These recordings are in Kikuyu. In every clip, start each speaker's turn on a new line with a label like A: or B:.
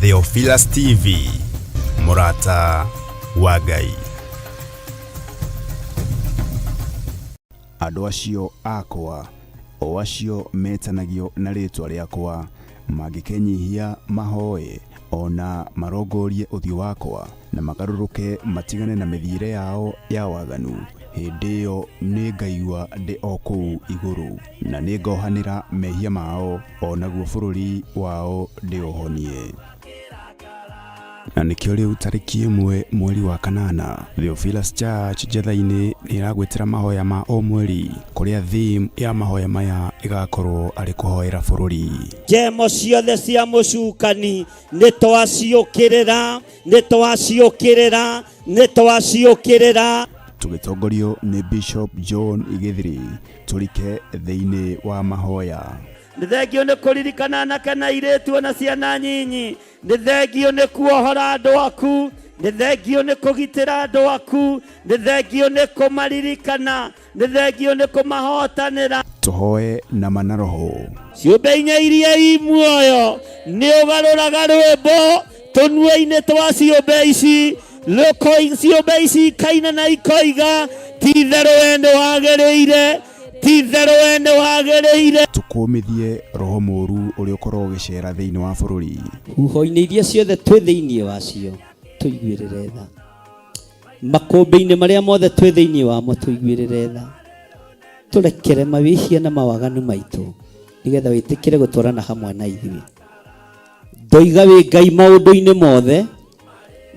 A: Theophilus TV, mũrata wa Ngai. Andũ acio akwa, o acio metanagio na rĩĩtwa rĩakwa, mangĩkenyihia mahoe, o na marongorie ũthiũ wakwa, na magarũrũke matigane na mĩthiĩre yao ya waganu, hĩndĩ ĩyo nĩngaigua ndĩ o kũu igũrũ, na nĩngohanĩra mehia mao, o naguo bũrũri wao ndĩũhonie. Na nĩkĩo rĩu tarĩki 1 mweri wa kanana, Theophilus Church Njetha-inĩ nĩ ĩragwĩtĩra mahoya ma o mweri, kũrĩa theme ya mahoya maya ĩgakorwo arĩ kũhoera bũrũri.
B: Njemo ciothe cia mũcukani nĩ twaciũkĩrĩra, nĩ twaciũkĩrĩra, nĩ twaciũkĩrĩra.
A: Tũgĩtongorio nĩ Bishop John Gĩthiri, tũrike thĩinĩ wa mahoya.
B: Nĩ thengio nĩ kũririkana anake na airĩtu ona ciana nyinyi. Nĩ thengio nĩ kuohora andũ aku. Nĩ thengio nĩ kũgitĩra andũ aku. Nĩ thengio nĩ kũmaririkana. Nĩ thengio nĩ kũmahotanĩra.
A: Tũhoe na ma na roho.
B: Ciũmbe inya iria i muoyo nĩ ũgarũraga rwĩmbo tũnua-inĩ twa ciũmbe ici. Ciũmbe ici ikaina na ikoiga, ti itherũ we nĩ wagĩrĩire, ti itherũ we nĩ wagĩrĩire.
A: Tũkũmithie roho mũũru ũrĩa ũkoragwo ũgĩcera thĩinĩ wa bũrũri.
B: Huho-inĩ iria ciothe twĩ thĩinĩ wacio tũiguĩrĩre tha. Makũmbĩ-inĩ marĩa mothe twĩ thĩinĩ wamo tũiguĩrĩre tha. Tũrekere mawĩhia na mawaganu maitũ, nĩgetha wĩtĩkĩre gũtwarana hamwe na ithuĩ. Ndoiga wĩ Ngai maũndũ-inĩ mothe,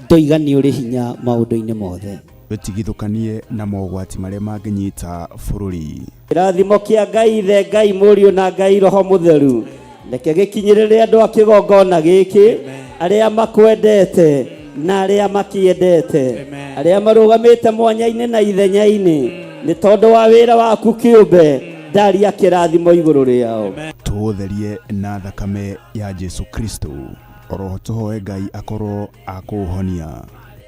B: ndoiga nĩ ũrĩ hinya maũndũ-inĩ mothe.
A: Tũtigithũkanie na mogwati marĩa mangĩnyita bũrũri.
B: Kĩrathimo kĩa Ngai Ithe, Ngai Mũriũ na Ngai Roho Mũtheru reke gĩkinyĩrĩre andũ a kĩgongona gĩkĩ, arĩa makwendete na arĩa makĩendete, arĩa marũgamĩte mwanya-inĩ na ithenya-inĩ nĩ tondũ wa wĩra waku kĩũmbe, ndaria kĩrathimo igũrũ rĩao.
A: Tũũtherie na thakame ya Jesu Kristo. Oroho tũhoe Ngai akorwo akũũhonia.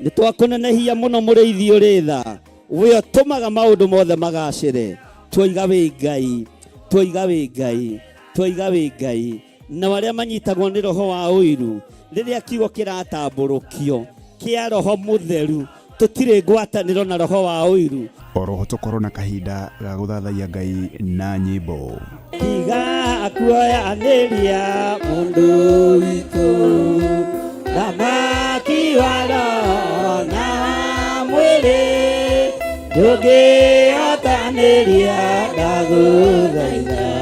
B: Nĩ twakũnenehia mũno mũrĩithi ũrĩ tha, we ũtũmaga maũndũ mothe magacĩre. Twoiga wĩ Ngai, twoiga wĩ Ngai, twoiga wĩ Ngai. Nao arĩa manyitagwo nĩ roho wa ũiru, rĩrĩa kiugo kĩratambũrũkio kĩa roho mũtheru, tũtirĩ ngwatanĩro na roho wa ũiru.
A: Oroho tũkorwo na kahinda ga gũthathaiya Ngai na nyĩmbo.
B: Tiga kuoyanĩria mũndũ witũ, thamaki wa roho na wa mwĩrĩ, ndũngĩhotanĩria ndagũthaitha.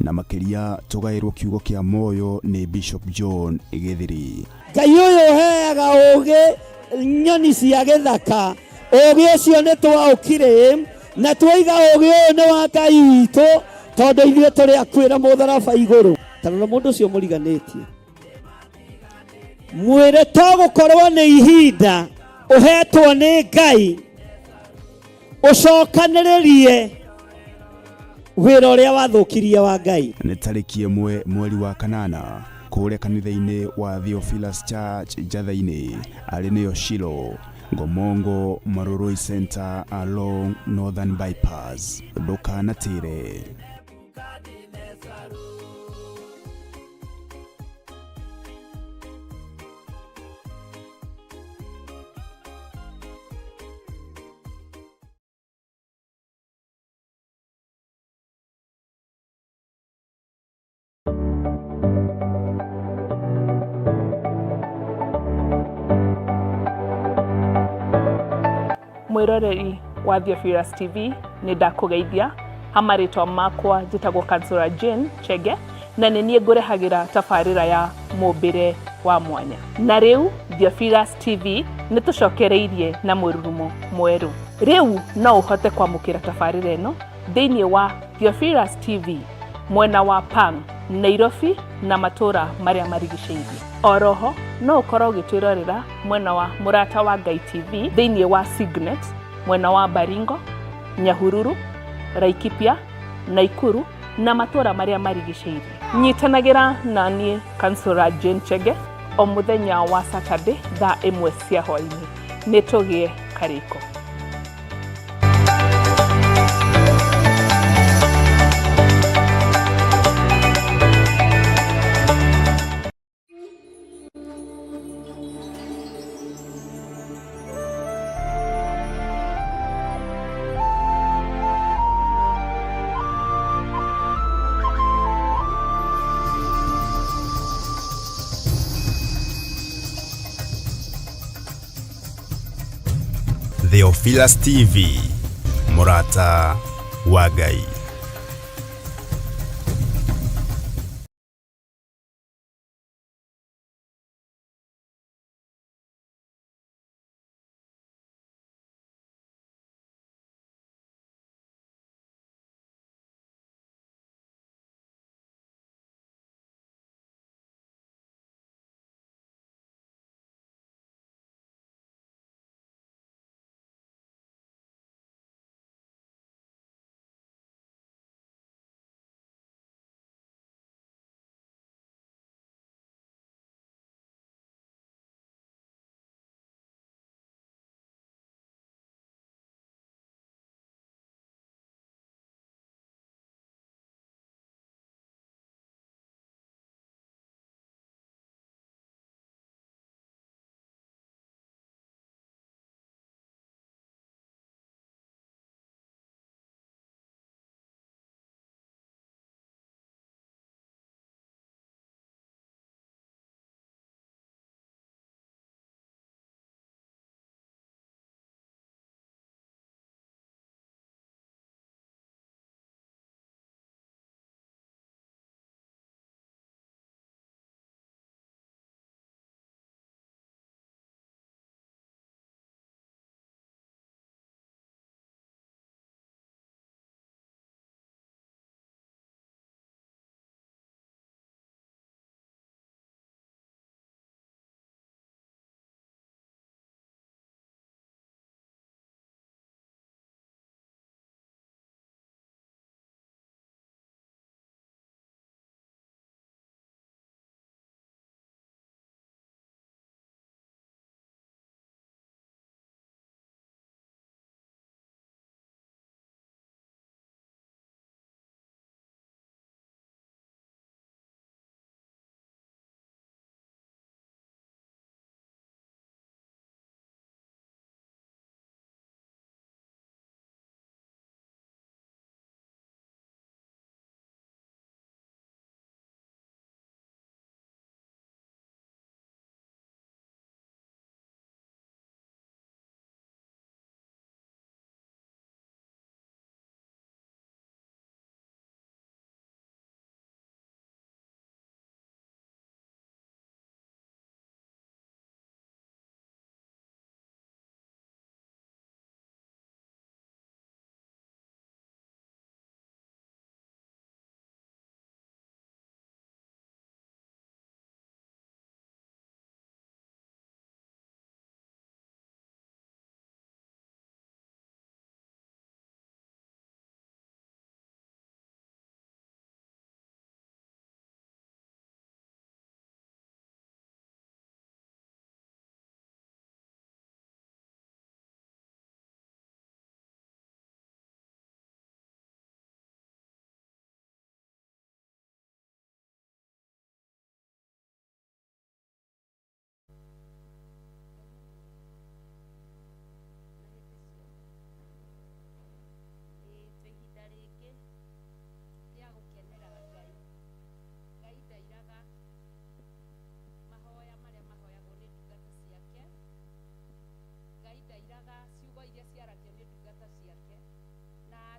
A: Na makĩria tũgaĩrwo kiugo kĩa muoyo nĩ Bishop John Gĩthiri.
B: Ngai ũyũ ũheaga ũũgĩ nyoni cia gĩthaka, ũũgĩ ũcio nĩ twaũkire na twoiga ũũgĩ ũyũ nĩ wa Ngai witũ, tondũ ithuĩ tũrĩ akuĩra mũtharaba igũrũ. Ta rora mũndũ ũcio mũriganĩtie, mwĩre to gũkorwo nĩ ihinda ũhetwo nĩ Ngai ũcokanĩrĩrie wĩra ũrĩa wathũkirie wa Ngai.
A: Nĩ tarĩki 1 mweri wa kanana kũrĩa kanitha-inĩ wa Theophilus Church Njatha-inĩ, arĩ nĩyo Shilo, Ngomongo Marurui Center along Northern Bypass. Ndũkanatĩre.
C: Mwĩroreri wa Theophilus TV, nĩ ndakũgeithia. Ha marĩtwa makwa njĩtagwo Kansũra Jane Chege, na nĩ niĩ ngũrehagĩra tabarĩra ya mũmbĩre wa mwanya. Na rĩu Theophilus TV nĩ tũcokereirie na mũrurumo mwerũ. Rĩu no ũhote kwamũkĩra tabarĩra ĩno thĩinĩ wa Theophilus TV mwena wa Pang, Nairobi na matũra marĩa marigicĩirie. Oroho no ũkorwo ũgĩtwĩrorera mwena wa Mũrata wa Ngai TV thĩinĩ wa Signet mwena wa Baringo, Nyahururu, Laikipia, Naikuru na matũra marĩa marigicĩirie. Nyitanagĩra na niĩ Kansũra Jane Chege o mũthenya wa Saturday thaa 1 cia hwaĩ-inĩ. Nĩ tũgĩe karĩko.
A: Theophilus TV, mũrata wa Ngai.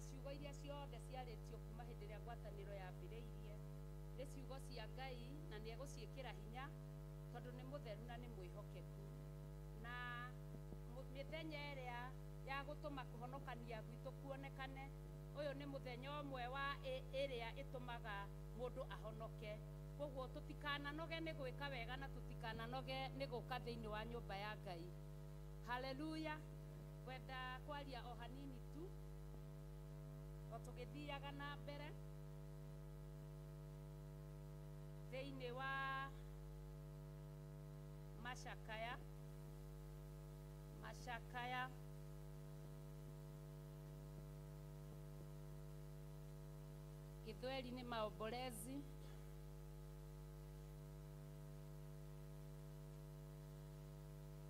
D: Ciugo iria ciothe ciarĩtio kuma hĩndĩ ĩrĩa ngwatanĩro yambĩrĩirie nĩ ciugo cia Ngai na nĩ egũciĩkĩra hinya tondũ nĩ mũtheru na nĩ mwĩhokeku. Na mĩthenya ĩrĩa ya gũtũma kũhonokania gwitũ kuonekane, ũyũ nĩ mũthenya ũmwe wa ĩrĩa ĩtũmaga mũndũ ahonoke. Koguo tũtikananoge nĩ gwĩka wega na tũtikananoge nĩ gũka thĩinĩ wa nyũmba ya Ngai. Haleluya. Ngwenda kwaria o hanini tu o tũgĩthiaga na mbere thĩinĩ wa macakaya. Macakaya Gĩthweri nĩ maombolezi,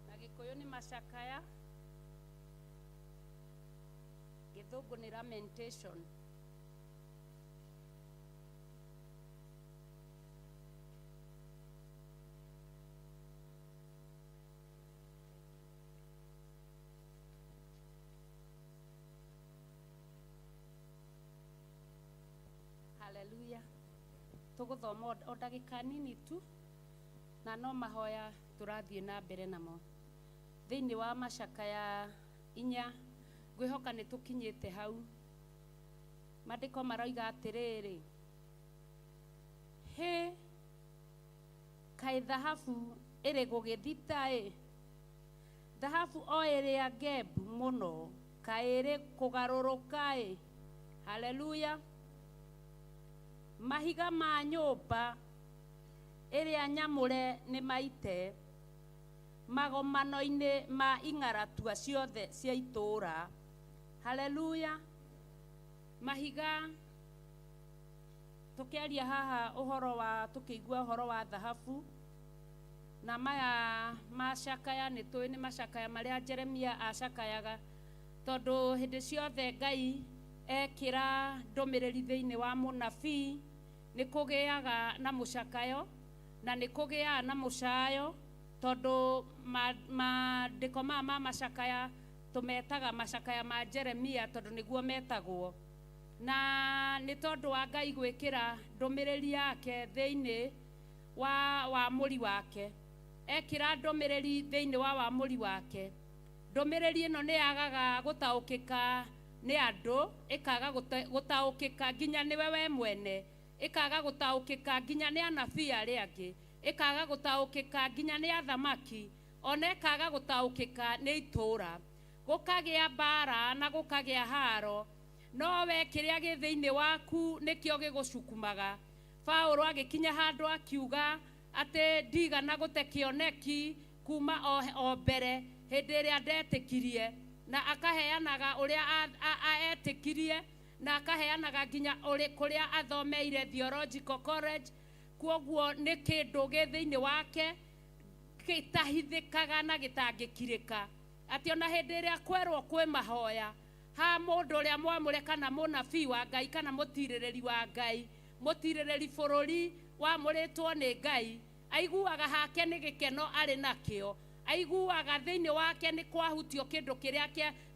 D: na Gĩkũyũ nĩ macakaya, Gĩthũngũ nĩ lamentation. Haleluya. Tũgũthoma o ndagĩka nini tu, na no mahoya tũrathiĩ na mbere namo. Thĩinĩ wa macakaya 4, ngwĩhoka nĩ tũkinyĩte hau. Maandĩko maroiga atĩrĩrĩ, hĩ, kaĩ thahabu ĩrĩ gũgĩthita-ĩ, thahabu o ĩrĩa ngembu mũno, kaĩ ĩrĩ kũgarũrũka-ĩ. Haleluya. Mahiga ma nyũmba ĩrĩa nyamũre nĩ maite, magomano-inĩ ma ing'aratua ciothe cia itũũra. Haleluya. Mahiga, tũkĩaria haha ũhoro wa, tũkĩigua ũhoro wa thahabu, na maya macakaya nĩ tũĩ nĩ macakaya marĩa Jeremia acakayaga, tondũ hĩndĩ ciothe Ngai ekĩra ndũmĩrĩri thĩinĩ wa mũnabii, nĩ kũgĩaga na mũcakayo, na nĩ kũgĩaga na mũcayo, tondũ maandĩko maya ma macakaya tũmetaga macakaya ma Jeremia, tondũ nĩguo metagwo. Na nĩ tondũ wa Ngai gwĩkĩra ndũmĩrĩri yake thĩinĩ wa wamũri wake. Ekĩra ndũmĩrĩri thĩinĩ wa wamũri wake, ndũmĩrĩri ĩno nĩ yagaga gũtaũkĩka nĩ andũ, ĩkaga gũtaũkĩka nginya nĩwe we mwene, ĩkaga gũtaũkĩka nginya nĩ anabii arĩa angĩ, ĩkaga gũtaũkĩka nginya nĩ athamaki, ona ĩkaga gũtaũkĩka nĩ itũũra. Gũkagĩa mbara na gũkagĩa haro, no we kĩrĩa gĩ thĩinĩ waku nĩkĩo gĩgũcukumaga. Paũlũ agĩkinya handũ akiuga atĩ ndigana gũte kĩoneki kuma o mbere hĩndĩ ĩrĩa ndetĩkirie, na akaheanaga ũrĩa etĩkirie, na akaheanaga nginya kũrĩa athomeire Theological College. Kwoguo nĩ kĩndũ gĩ thĩinĩ wake gĩtahithĩkaga na gĩtangĩkirĩka, atĩ ona hĩndĩ ĩrĩa kwerwo kwĩ mahoya ha mũndũ ũrĩa mwamũre kana mũnabii wa Ngai kana mũtirĩrĩri wa Ngai, mũtirĩrĩri bũrũri wamũrĩtwo nĩ Ngai, aiguaga hake nĩ gĩkeno arĩ nakĩo, aiguaga thĩinĩ wake nĩ kwahutio kĩndũ kĩrĩa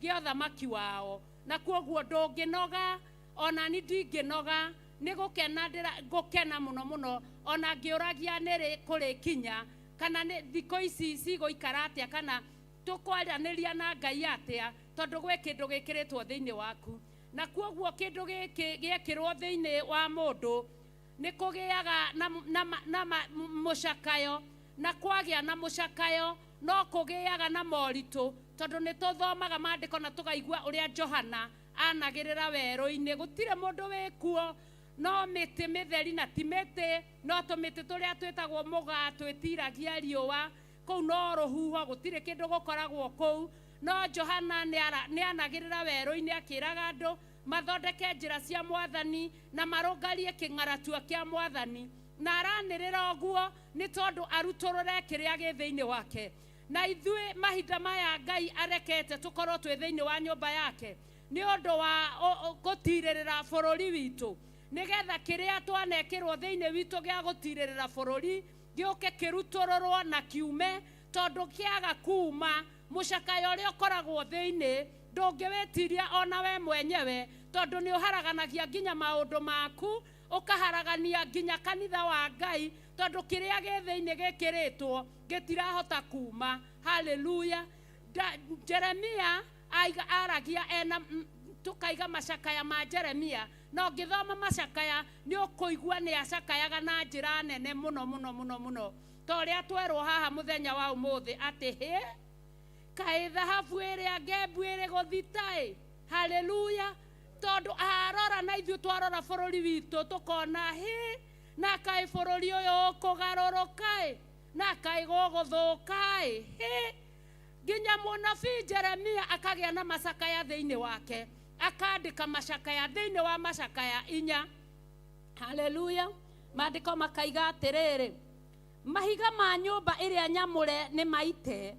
D: kĩa ũthamaki wao. Na kwoguo ndũngĩnoga, ona ni ndingĩnoga, nĩ gũkena ngũkena mũno mũno, ona ngĩũragia nĩ rĩ kũrĩkinya, kana nĩ thikũ ici cigũikara atĩa, kana tũkwaranĩria na Ngai atĩa, tondũ gwĩ kĩndũ gĩkĩrĩtwo thĩinĩ waku. Na kwoguo kĩndũ gĩkĩ gĩekĩrwo thĩinĩ wa mũndũ nĩ kũgĩaga na mũcakayo, na kwagĩa na mũcakayo no kũgĩaga na moritũ, tondũ nĩ tũthomaga maandĩko na tũkaigua ũrĩa Johana anagĩrĩra werũ-inĩ, gũtirĩ mũndũ wĩkuo, no mĩtĩ mĩtheri na ti mĩtĩ, no tũmĩtĩ tũrĩa twĩtagwo mũgaa twĩtiragia riũa, kũu no rũhuho, gũtirĩ kĩndũ gũkoragwo kũu. No Johana nĩ anagĩrĩra werũ-inĩ akĩraga andũ mathondeke njĩra cia mwathani na marũngarie kĩng'aratua kĩa mwathani, na aranĩrĩra ũguo nĩ tondũ arutũrũre kĩrĩa gĩ thĩinĩ wake. Na ithuĩ mahinda maya Ngai arekete tũkorwo twĩ thĩinĩ wa nyũmba yake nĩ ũndũ wa gũtirĩrĩra bũrũri witũ, nĩgetha kĩrĩa twanekĩrwo thĩinĩ witũ gĩa gũtirĩrĩra bũrũri gĩũke kĩrutũrũrwo na kiume, tondũ kĩaga kuma mũcakayo ũrĩa ũkoragwo thĩinĩ ndũngĩwĩtiria ona we mwenyewe, tondũ nĩ ũharaganagia nginya maũndũ maku, ũkaharagania nginya kanitha wa Ngai, tondũ kĩrĩa gĩ thĩinĩ gĩkĩrĩtwo gĩtirahota kuma. Haleluya. Jeremia aragia ena tũkaiga macakaya ma Jeremia, na ũngĩthoma macakaya nĩ ũkũigua nĩ acakayaga na njĩra nene mũno mũno mũno mũno, ta ũrĩa twerwo haha mũthenya wa ũmũthĩ atĩ hĩ, kaĩ thahabu ĩrĩa ngembu ĩrĩ gũthita-ĩ. Haleluya. Tondũ arora na ithuĩ twarora bũrũri witũ tũkona hĩ, na kaĩ bũrũri ũyũ ũkũgarũrũka-ĩ, na kaĩ gũgũthũka-ĩ, hĩ. Nginya mũnabii Jeremia akagĩa na macakaya thĩinĩ wake, akandĩka macakaya thĩinĩ wa macakaya 4. Haleluya. Maandĩko makaiga atĩrĩrĩ, mahiga ma nyũmba ĩrĩa nyamũre nĩ maite,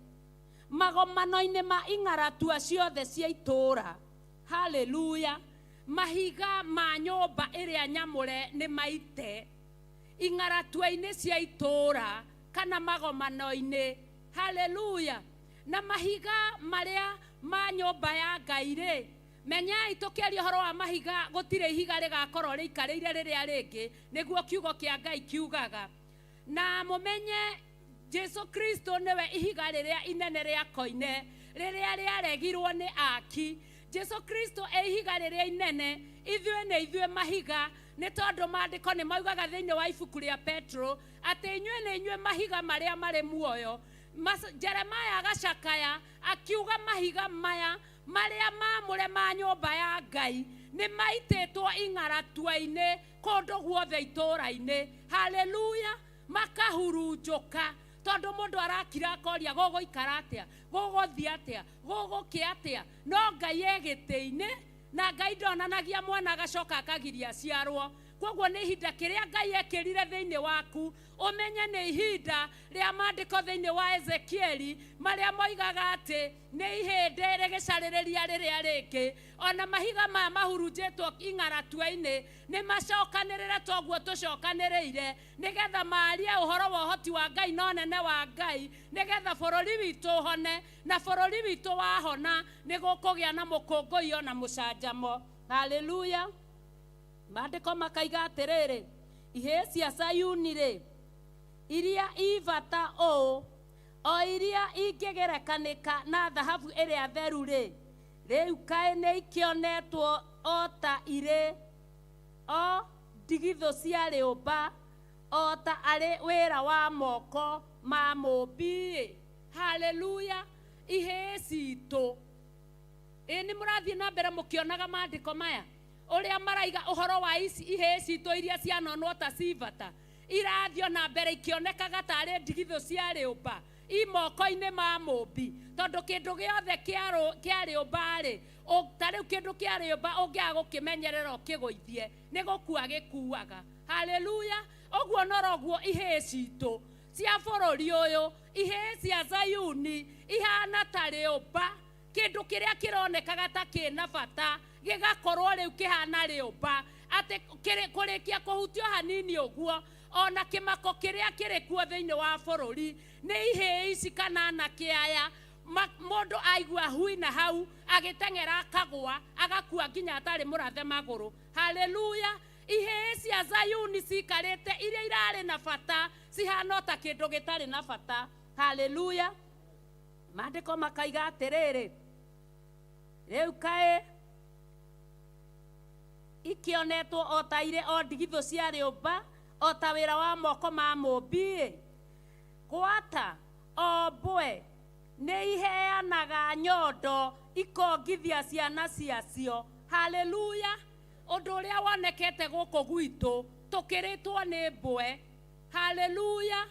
D: magomano-inĩ ma ing'aratua ciothe cia itũũra. Haleluya. Mahiga ma nyũmba ĩrĩa nyamũre nĩ maite, ing'aratua-inĩ cia itũũra kana magomano-inĩ. Haleluya. Na mahiga marĩa ma nyũmba ya Ngai rĩ, Menyai tũkĩaria ũhoro wa mahiga, gũtirĩ ihiga rĩgakorwo rĩikarĩire rĩrĩa rĩngĩ, nĩguo kiugo kĩa Ngai kiugaga. Na mũmenye Jesu Kristo nĩwe ihiga rĩrĩa inene rĩa koine, rĩrĩa rĩaregirwo nĩ aki. Jesu Kristo e ihiga rĩrĩa inene, ithuĩ nĩ ithuĩ mahiga, nĩ tondũ maandĩko nĩ maugaga thĩinĩ wa ibuku rĩa Petro atĩ inyuĩ nĩ inyuĩ mahiga marĩa marĩ muoyo. Jeremiah agacakaya akiuga mahiga maya marĩa maamũre ma nyũmba ya Ngai nĩ maitĩtwo ing'aratua-inĩ kũndũ guothe itũũra-inĩ. Haleluya! Makahurunjũka tondũ mũndũ arakira akoria gũgũikara atĩa, gũgũthiĩ atĩa, gũgũkĩa atĩa. No Ngai e gĩtĩ-inĩ, na Ngai ndonanagia mwana agacoka akagiria aciarwo. Koguo nĩ ihinda kĩrĩa Ngai ekĩrire thĩinĩ waku, ũmenye nĩ ihinda rĩa maandĩko thĩinĩ wa Ezekieli marĩa moigaga atĩ nĩ ihĩndĩ rĩgĩcarĩrĩria rĩrĩa rĩngĩ. Ona mahiga maya mahurunjĩtwo ing'aratua-inĩ nĩ macokanĩrĩre toguo tũcokanĩrĩire, nĩgetha maarie ũhoro wa ũhoti wa Ngai na ũnene wa Ngai, nĩgetha bũrũri witũ ũhone, na bũrũri witũ wahona nĩ gũkũgĩa na mũkũngũiyo na mũcanjamo. Haleluya! Maandĩko makaiga atĩrĩrĩ, ihĩĩ cia Sayuni rĩ, iria i bata ũũ, o iria ingĩgerekanĩka na thahabu ĩrĩa theru rĩ, rĩu kaĩ nĩ ikĩonetwo o ta irĩ o ndigithũ cia rĩũmba, o ta arĩ wĩra wa moko ma mũũmbi. Haleluya! Ihĩĩ citũ, ĩ nĩ mũrathiĩ na mbere mũkĩonaga maandĩko maya ũrĩa maraiga ũhoro wa ici ihĩĩ citũ iria cianonwo ta cibata, irathiĩ na mbere ikĩonekaga tarĩ ndigithũ cia rĩũmba i moko-inĩ ma mũũmbi, tondũ kĩndũ gĩothe kĩa rĩũmba rĩ, ta rĩu kĩndũ kĩa rĩũmba ũngĩaga gũkĩmenyerera ũkĩgũithie nĩ gũkua gĩkuaga. Haleluya! Ũguo noroguo ihĩĩ citũ cia bũrũri ũyũ, ihĩĩ cia Zayuni ihana ta rĩũmba, kĩndũ kĩrĩa kĩronekaga ta kĩna bata gĩgakorwo rĩu kĩhana rĩũmba, atĩ kũrĩkia kũhutio hanini ũguo, ona kĩmako kĩrĩa kĩrĩ kuo thĩinĩ wa bũrũri nĩ ihĩĩ ici kana anake aya. Mũndũ aigua hui na hau agĩteng'era akagũa agakua nginya atarĩ mũrathe magũrũ. Haleluya! Ihĩĩ cia Zayuni cikarĩte iria irarĩ na bata cihana ta kĩndũ gĩtarĩ na bata. Haleluya! Maandĩko makaiga atĩrĩrĩ, rĩu kaĩ ikĩonetwo o ta irĩ o ndigithũ cia rĩũmba, o ta wĩra wa moko ma mũũmbi. Gwata o mbwe nĩ iheanaga nyondo ikongithia ciana ciacio. Haleluya! Ũndũ ũrĩa wonekete gũkũ gwitũ tũkĩrĩtwo nĩ mbwe. Haleluya!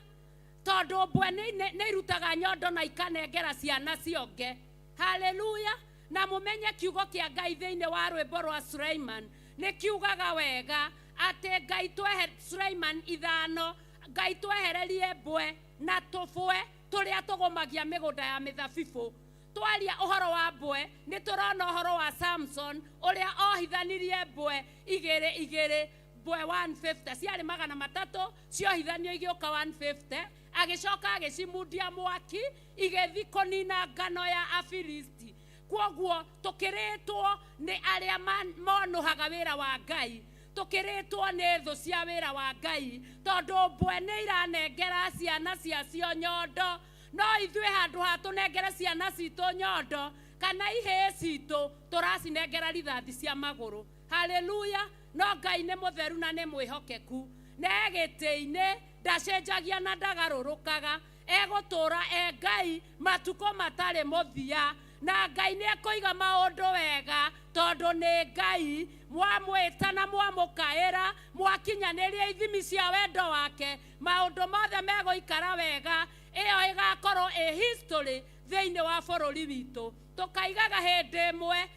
D: Tondũ mbwe nĩ irutaga nyondo na ikanengera ciana cionge. Haleluya! Na mũmenye kiugo kĩa Ngai thĩinĩ wa rwĩmbo rwa Suleiman nĩ kiugaga wega atĩ Ngai twehe Suleiman 5, Ngai twehererie mbwe na tũbwe tũrĩa tũgũmagia mĩgũnda ya mĩthabibũ. Twaria ũhoro wa mbwe nĩ tũrona ũhoro wa Samson ũrĩa ohithanirie mbwe igĩrĩ igĩrĩ, mbwe 150 ciarĩ 300 ciohithanio igĩũka 150, agĩcoka agĩcimundia mwaki igĩthiĩ kũnina ngano ya Afilisti. Kwoguo tũkĩrĩtwo nĩ arĩa monũhaga wĩra wa Ngai, tũkĩrĩtwo nĩ thũ cia wĩra wa Ngai, tondũ mbwe nĩ iranengera ciana ciacio nyondo. No ithuĩ handũ ha tũnengere ciana citũ nyondo kana ihĩĩ citũ, tũracinengera rithathi cia magũrũ. Haleluya! No Ngai nĩ mũtheru na nĩ mwĩhokeku, na e gĩtĩ-inĩ ndacenjagia na ndagarũrũkaga, egũtũũra e Ngai matukũ matarĩ mũthia, na Ngai nĩ ekũiga maũndũ wega tondũ nĩ Ngai. Mwamwĩta na mwamũkaĩra, mwakinyanĩria ithimi cia wendo wake, maũndũ mothe megũikara wega. Ĩyo ĩgakorwo ĩ history thĩinĩ wa bũrũri witũ. Tũkaigaga hĩndĩ ĩmwe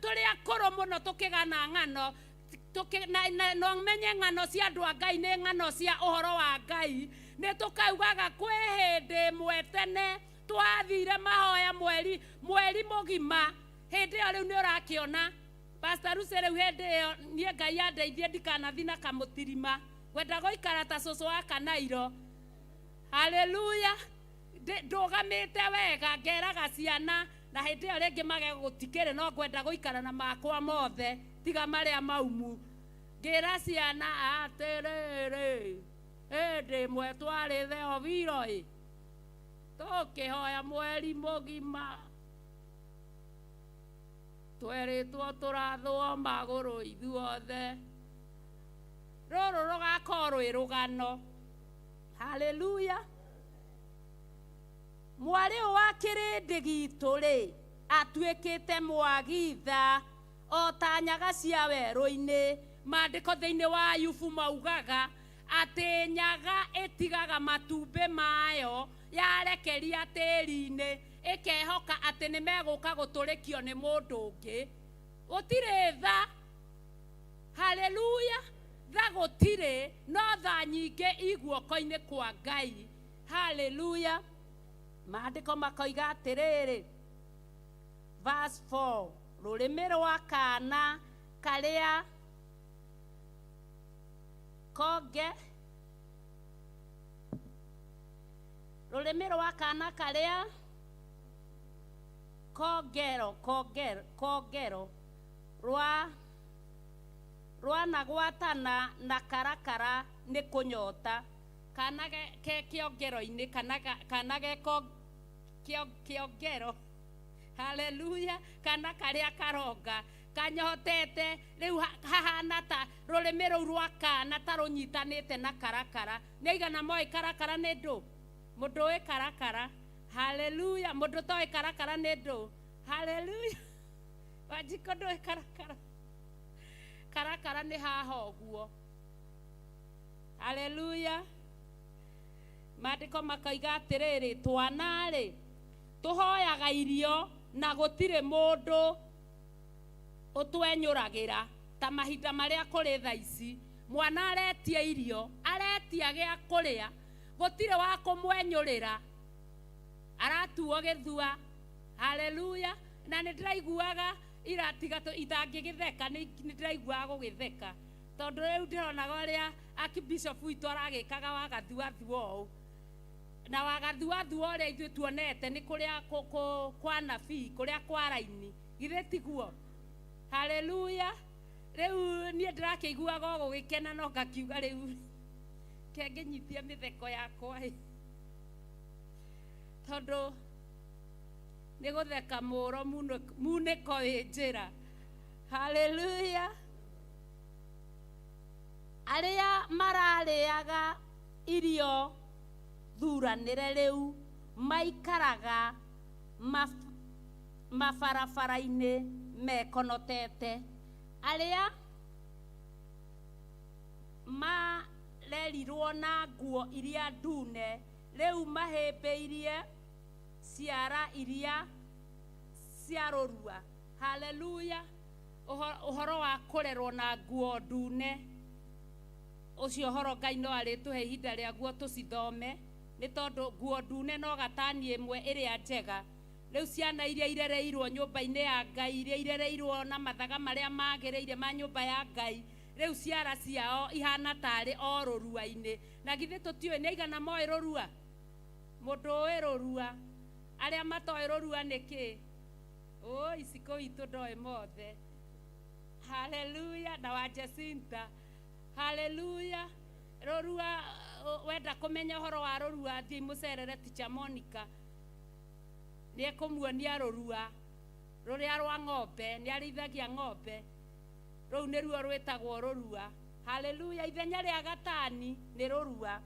D: tũrĩ akũrũ mũno tũkĩgana ng'ano, no menye ng'ano cia andũ a Ngai nĩ ng'ano cia ũhoro wa Ngai. Nĩ tũkaugaga kwĩ hĩndĩ ĩmwe tene twathire mahoya mweri mũgima. Hĩndĩ ĩyo rĩu nĩ ũrakĩona Pastor Lucy, rĩu hĩndĩ ĩyo niĩ Ngai andeithie ndikanathi na kamũtirima, ngwenda gũikara ta cũcũ wa Kanairo. Haleluya! Ndũgamĩte wega ngeraga ciana Na hĩndĩ ĩyo rĩngĩ mage gũtikĩrĩ no ngwenda gũikara na makwa mothe tiga marĩa maumu. Ngĩra ciana atĩrĩrĩ, hĩndĩ ĩmwe twarĩ Theobiro ĩ, tũkĩhoya mweri mũgima, twerĩtwo tũrathwo magũrũ ithuothe. Rũrũ rũgakorwo rwĩ rũgano. Haleluya. Mwarĩ ũyũ wa kĩrĩndĩ gitũ rĩ, atuĩkĩte mwagitha o ta nyaga cia werũ-inĩ. Maandĩko thĩinĩ wa Ayubu maugaga atĩ nyaga ĩtigaga matumbĩ mayo yarekeria tĩri-inĩ, ĩkehoka atĩ nĩ megũka gũtũrĩkio nĩ mũndũ ũngĩ. Gũtirĩ tha. Haleluya. Tha gũtirĩ, no tha nyingĩ i guoko-inĩ kwa Ngai. Haleluya. Maandĩko makoiga atĩrĩrĩ, verse 4, rũrĩmĩ rwa kana karĩa konge, rũrĩmĩ rwa kana karĩa kongero, kongero, kongero rwa rwanagwatana na karakara nĩ kũnyota. Kana ke kĩongero-inĩ, kana ge kĩongero. Haleluya. Kana karĩa karonga kanyotete rĩu hahana ta rũrĩmĩ rũu rwa kana ta rũnyitanĩte na karakara. Nĩ aigana moĩ karakara nĩ ndũ? Mũndũ ũĩ karakara? Haleluya. Mũndũ toĩ karakara nĩ ndũ? Haleluya. Wanjikũ ndũĩ karakara? Karakara nĩ haha ũguo. Haleluya. Maandĩko makoiga atĩrĩrĩ, twana-rĩ tũhoyaga irio na gũtirĩ mũndũ ũtwenyũragĩra ta mahinda marĩa kũrĩ thaa ici. Mwana aretia irio, aretia gĩa kũrĩa, gũtirĩ wa kũmwenyũrĩra, aratuo gĩthua. Haleluya. Na nĩ ndĩraiguaga iratiga itangĩgĩtheka, nĩ ndĩraiguaga gũgĩtheka tondũ rĩu ndĩronaga ũrĩa Archbishop witũ aragĩkaga wagathuathua ũũ na wagathuathua ũrĩa ithuĩ tuonete nĩ kũrĩa kwa nabii, kũrĩa kwa raini, githĩ tiguo? Haleluya. Rĩu niĩ ndĩrakĩiguaga o gũgĩkena no ngakiuga rĩu kengĩnyitie mĩtheko yakwa ĩ, tondũ nĩ gũtheka mũro munĩko wĩ njĩra. Haleluya. Arĩa mararĩaga irio thuranĩre rĩu maikaraga mabarabara-inĩ mekonotete. Arĩa marerirwo na nguo iria ndune rĩu mahĩmbĩirie ciara iria cia rũrua. Haleluya. Ũhoro wa kũrerwo na nguo ndune, ũcio ũhoro Ngai no arĩtũhe ihinda rĩaguo tũcithome, nĩ tondũ nguo ndune no gatani ĩmwe ĩrĩa njega. Rĩu ciana iria irereirwo nyũmba-inĩ ya Ngai, iria irereirwo na mathaga marĩa magĩrĩire ma nyũmba ya Ngai, rĩu ciara ciao ihana tarĩ o rũrua-inĩ. Na githĩ tũtiũĩ nĩ aigana moĩ rũrua? Mũndũ ũĩ rũrua, arĩa matoĩ rũrua nĩ kĩ? Ũ, iciko witũ ndoĩ mothe. Haleluya. Na wa Jacinta. Haleluya. Rũrua, wenda kũmenya ũhoro wa rũrua, thiĩ mũcerere Teacher Monica. Nĩ ekũmuonia rũrua rũrĩa rwa ng'ombe, nĩ arĩithagia ng'ombe. Rũu nĩruo rwĩtagwo rũrua. Haleluya. Ithenya rĩa gatani nĩ rũrua.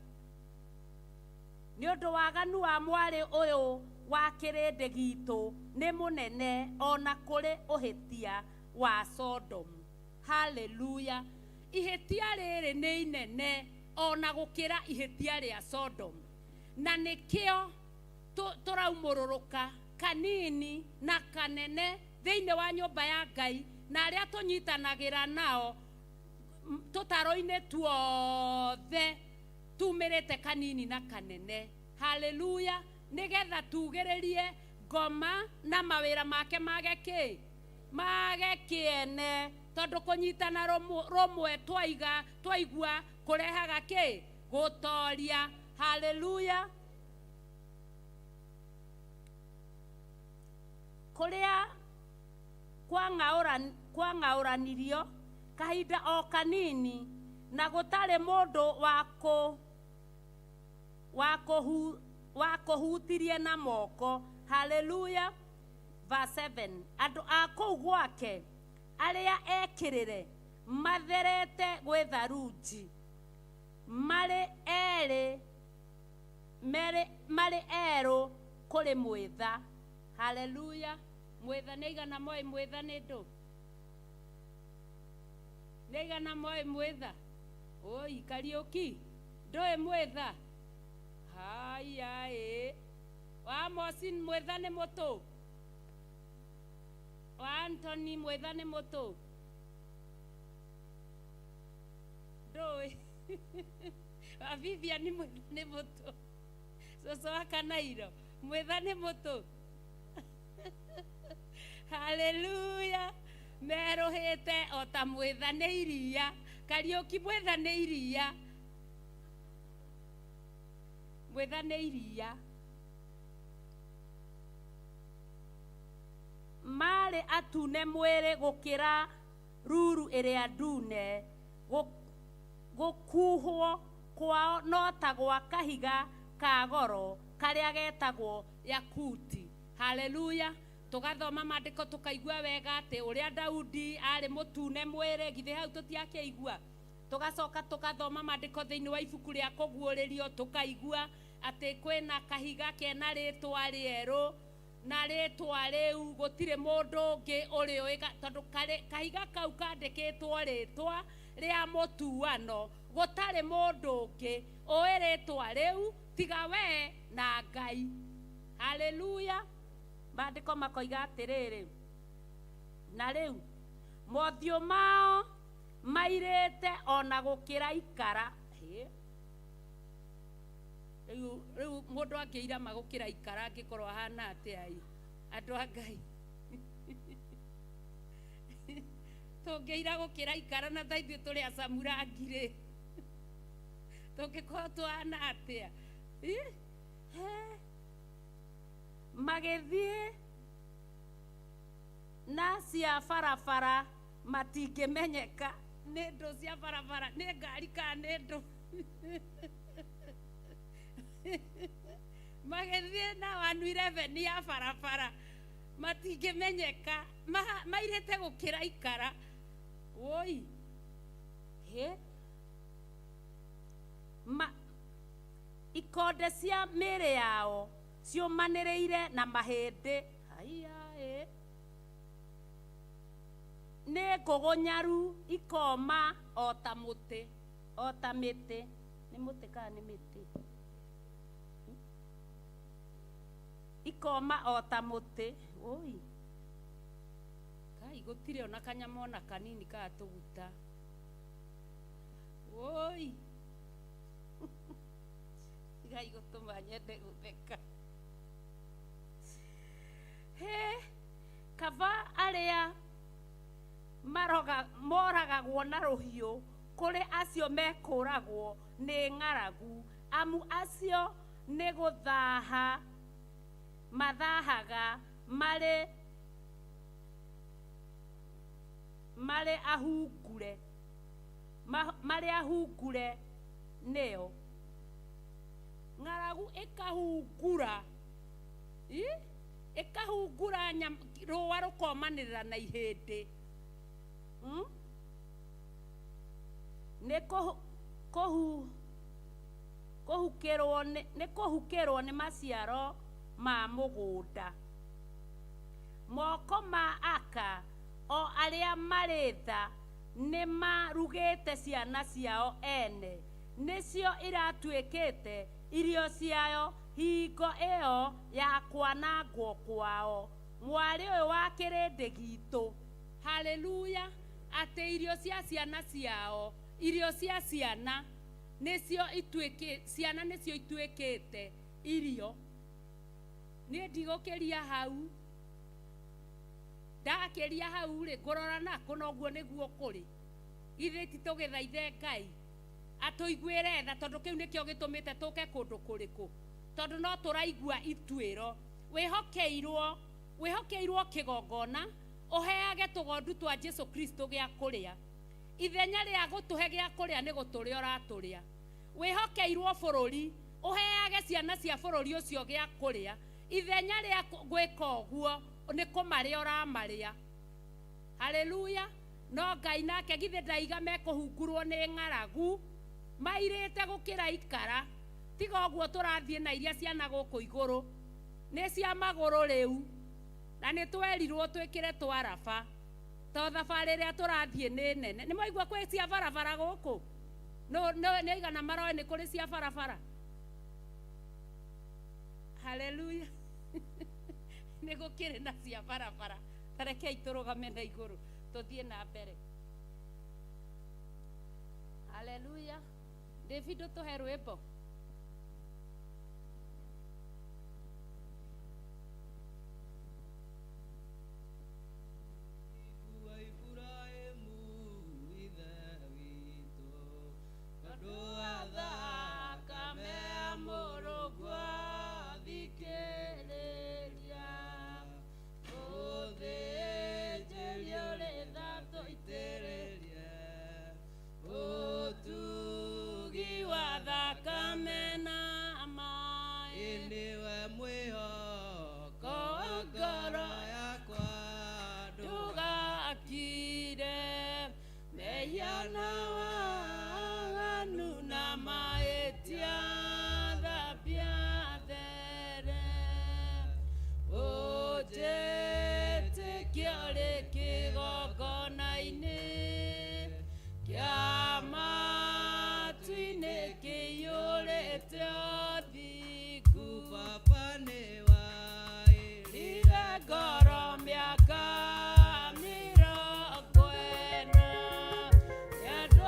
D: Nĩ ũndũ waganu wa mwarĩ ũyũ wa kĩrĩndĩ gitũ nĩ mũnene ona kũrĩ ũhĩtia wa Sodom. Haleluya. Ihĩtia rĩrĩ nĩ inene ona gũkĩra ihĩtia rĩa Sodom. Na nĩkĩo tũraumũrũrũka kanini na kanene thĩinĩ wa nyũmba ya Ngai, na arĩa tũnyitanagĩra nao tũtaro-inĩ tuothe tumĩrĩte kanini na kanene. Haleluya. Nĩgetha tugĩrĩrie ngoma na mawĩra make mage kĩ? Mage kĩene. Tondũ kũnyitana rũmwe twaigua kũrehaga kĩ? Gũtoria. Haleluya. Kũrĩa kwang'aũranirio kahinda o kanini na gũtarĩ mũndũ wa kũhutirie na moko. Haleluya. Verse 7, andũ a kũu gwake arĩa ekĩrĩre matherete gwĩ tharunji, marĩ erĩ marĩ erũ kũrĩ mwĩtha. Haleluya. Mwĩtha nĩ igana moĩ, mwĩtha nĩ ndũ nĩ igana moĩ mwĩtha. Oi Kariũki, ndũĩ mwĩtha? Haya ĩ wa Mosi, mwĩtha nĩ mũtũ wa Anthony, mwĩtha nĩ mũtũ ndũĩ wa Vivian, mwĩtha nĩ mũtũ cũcũ wa Kanairo, mwĩtha nĩ mũtũ. Haleluya. Merũhĩte o ta mwĩtha nĩ iria. Kariũki, mwĩtha nĩ iria, mwĩtha nĩ iria. Marĩ atune mwĩrĩ gũkĩra ruru ĩrĩa ndune. Gũkuhwo kwao no ta gwa kahiga ka goro karĩa getagwo yakuti. Haleluya. Tũgathoma maandĩko tũkaigua wega atĩ ũrĩa Daudi arĩ mũtune mwĩrĩ, githĩ hau tũtiakĩigua? Tũgacoka tũgathoma maandĩko thĩinĩ wa ibuku rĩa Kũguũrĩrio, tũkaigua atĩ kwĩna kahiga kena rĩtwa rĩerũ, na rĩtwa rĩu gũtirĩ mũndũ ũngĩ ũrĩũĩ, tondũ kahiga kau kandĩkĩtwo rĩtwa rĩa mũtuano, gũtarĩ mũndũ ũngĩ ũĩ rĩtwa rĩu tiga we na Ngai. Haleluya. Maandĩko makoiga atĩrĩrĩ, na rĩu mothiũ mao mairĩte ona gũkĩra ikara. Hĩ. Rĩu mũndũ angĩirama gũkĩra ikara angĩkorwo ahana atĩa? Ĩ andũ a Ngai, tũngĩira gũkĩra ikara na ta ithuĩ tũrĩ acamurangi rĩ, tũngĩkorwo tũhana atĩa? Ĩ? He. Magĩthiĩ na cia barabara matingĩmenyeka nĩ ndũ cia barabara, nĩ ngari kana nĩ ndũ. Magĩthiĩ na 111 ya barabara matingĩmenyeka, mairĩte gũkĩra ikara. Woi hĩ. Ikonde cia mĩĩrĩ yao ciũmanĩrĩire na mahĩndĩ. Haiya ĩ. Nĩ ngũgũnyaru ikoma o ta mũtĩ, o ta mĩtĩ. Nĩ mũtĩ kana nĩ mĩtĩ? Ikoma o ta mũtĩ. Oi kai, gũtirĩ ona kanyama ona kanini ka tũguta. Oi Ngai, gũtũma nyende gũtheka. He kaba arĩa maroga moragagwo na rũhiũ kũrĩ acio mekũragwo nĩ ng'aragu, amu acio nĩ gũthaha mathahaga marĩ ahungure, marĩ ahungure nĩo ng'aragu ĩkahungura. Ĩ? Ĩkahungura rũa rũkomanĩrĩra na ihĩndĩ. Nĩ kũhukĩrwo nĩ kũhukĩrwo nĩ maciaro ma mũgũnda. Moko ma aka o arĩa marĩ tha nĩ marugĩte ciana ciao ene, nĩcio iratuĩkĩte irio ciao hingo ĩyo ya kwanangwo kwao, mwarĩ ũyũ wa kĩrĩndĩ gitũ. Haleluya. Atĩ irio cia ciana ciao, irio cia ciana nĩcio ituĩkĩ, ciana nĩcio ituĩkĩte irio. Niĩ ndigũkĩria hau. Ndakĩria hau rĩ, ngũrora nakũ? Noguo nĩguo kũrĩ. Githĩ ti tũgĩthaithe Ngai atũiguĩre tha, tondũ kĩu nĩkĩo gĩtũmĩte tũke kũndũ kũrĩkũ, tondũ no tũraigua ituĩro wĩhokeirwo. Wĩhokeirwo kĩgongona ũheage tũgondu twa Jesu Kristo gĩa kũrĩa. Ithenya rĩa gũtũhe gĩa kũrĩa nĩ gũtũrĩa ũratũrĩa. Wĩhokeirwo bũrũri ũheage ciana cia bũrũri ũcio gĩa kũrĩa. Ithenya rĩa gwĩka ũguo nĩ kũmarĩa ũramarĩa. Haleluya. No Ngai nake githĩ ndaiga mekũhungurwo nĩ ng'aragu mairĩte gũkĩra ikara. Tiga ũguo tũrathiĩ na iria ciana gũkũ igũrũ nĩ cia magũrũ rĩu, na nĩ twerirwo twĩkĩre twaraba to thabarĩ ĩrĩa tũrathiĩ nĩ nene. Nĩ mwaigua kwĩ cia barabara gũkũ? Nĩ aigana maroĩ nĩ kũrĩ cia barabara? Haleluya. Nĩ gũkĩrĩ na cia barabara. Tarekei tũrũgame na igũrũ tũthiĩ na mbere. Haleluya. David, ũtũhe rwĩmbo.
E: Wa Ibrahimu ithe witũ, tondũ wa thakame ya mũrũguo thikĩrĩria, ũthĩnjĩrio rĩ tha tũitĩrĩrie, ũtugi wa
D: thakame na maĩ.
E: Nĩwe mwĩhoko wa ngoro yakwa,
D: ndũgakire mehia na waganu na mahĩtia, thambia there, ũnjĩtĩkie ũrĩ kĩgongona-inĩ kĩa matu-inĩ kĩiyũrĩte ũthingu.
E: Baba nĩwaĩrire
D: ngoro mĩaka 40 nĩ andũ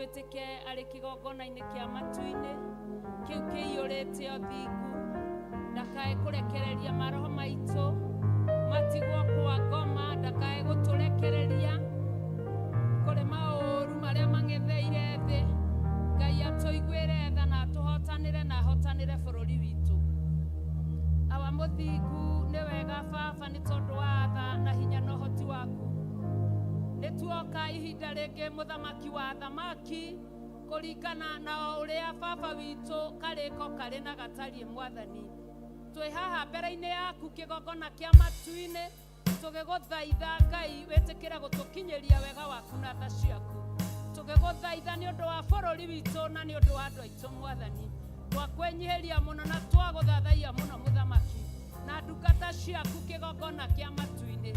D: Twĩtĩke arĩ kĩgongona-inĩ kĩa matu-inĩ kĩu kĩiyũrĩte ũthingu, ndakae kũrekereria maroho maitũ matigwo kwa ngoma, ndakae gũtũrekereria kũrĩ maũru marĩa mang'etheire thĩ. Ngai atũiguĩre tha na atũhotanĩre na ahotanĩre bũrũri witũ. Awa mũthingu, nĩ wega baba, nĩ tondũ wa tha na hinya na ũhoti waku nĩ tuoka ihinda rĩngĩ, mũthamaki wa thamaki, kũringana na o ũrĩa baba witũ karĩko karĩ na gatariĩ. Mwathani, twĩ haha mbere-inĩ yaku kĩgongona kĩa matu-inĩ tũgĩgũthaitha Ngai wĩtĩkĩre gũtũkinyĩria wega waku na tha ciaku, tũgĩgũthaitha nĩ ũndũ wa bũrũri witũ na nĩ ũndũ wa andũ aitũ. Mwathani, twakwĩnyihĩria mũno na twagũthathaiya mũno, mũthamaki, na ndungata ciaku kĩgongona kĩa matu-inĩ.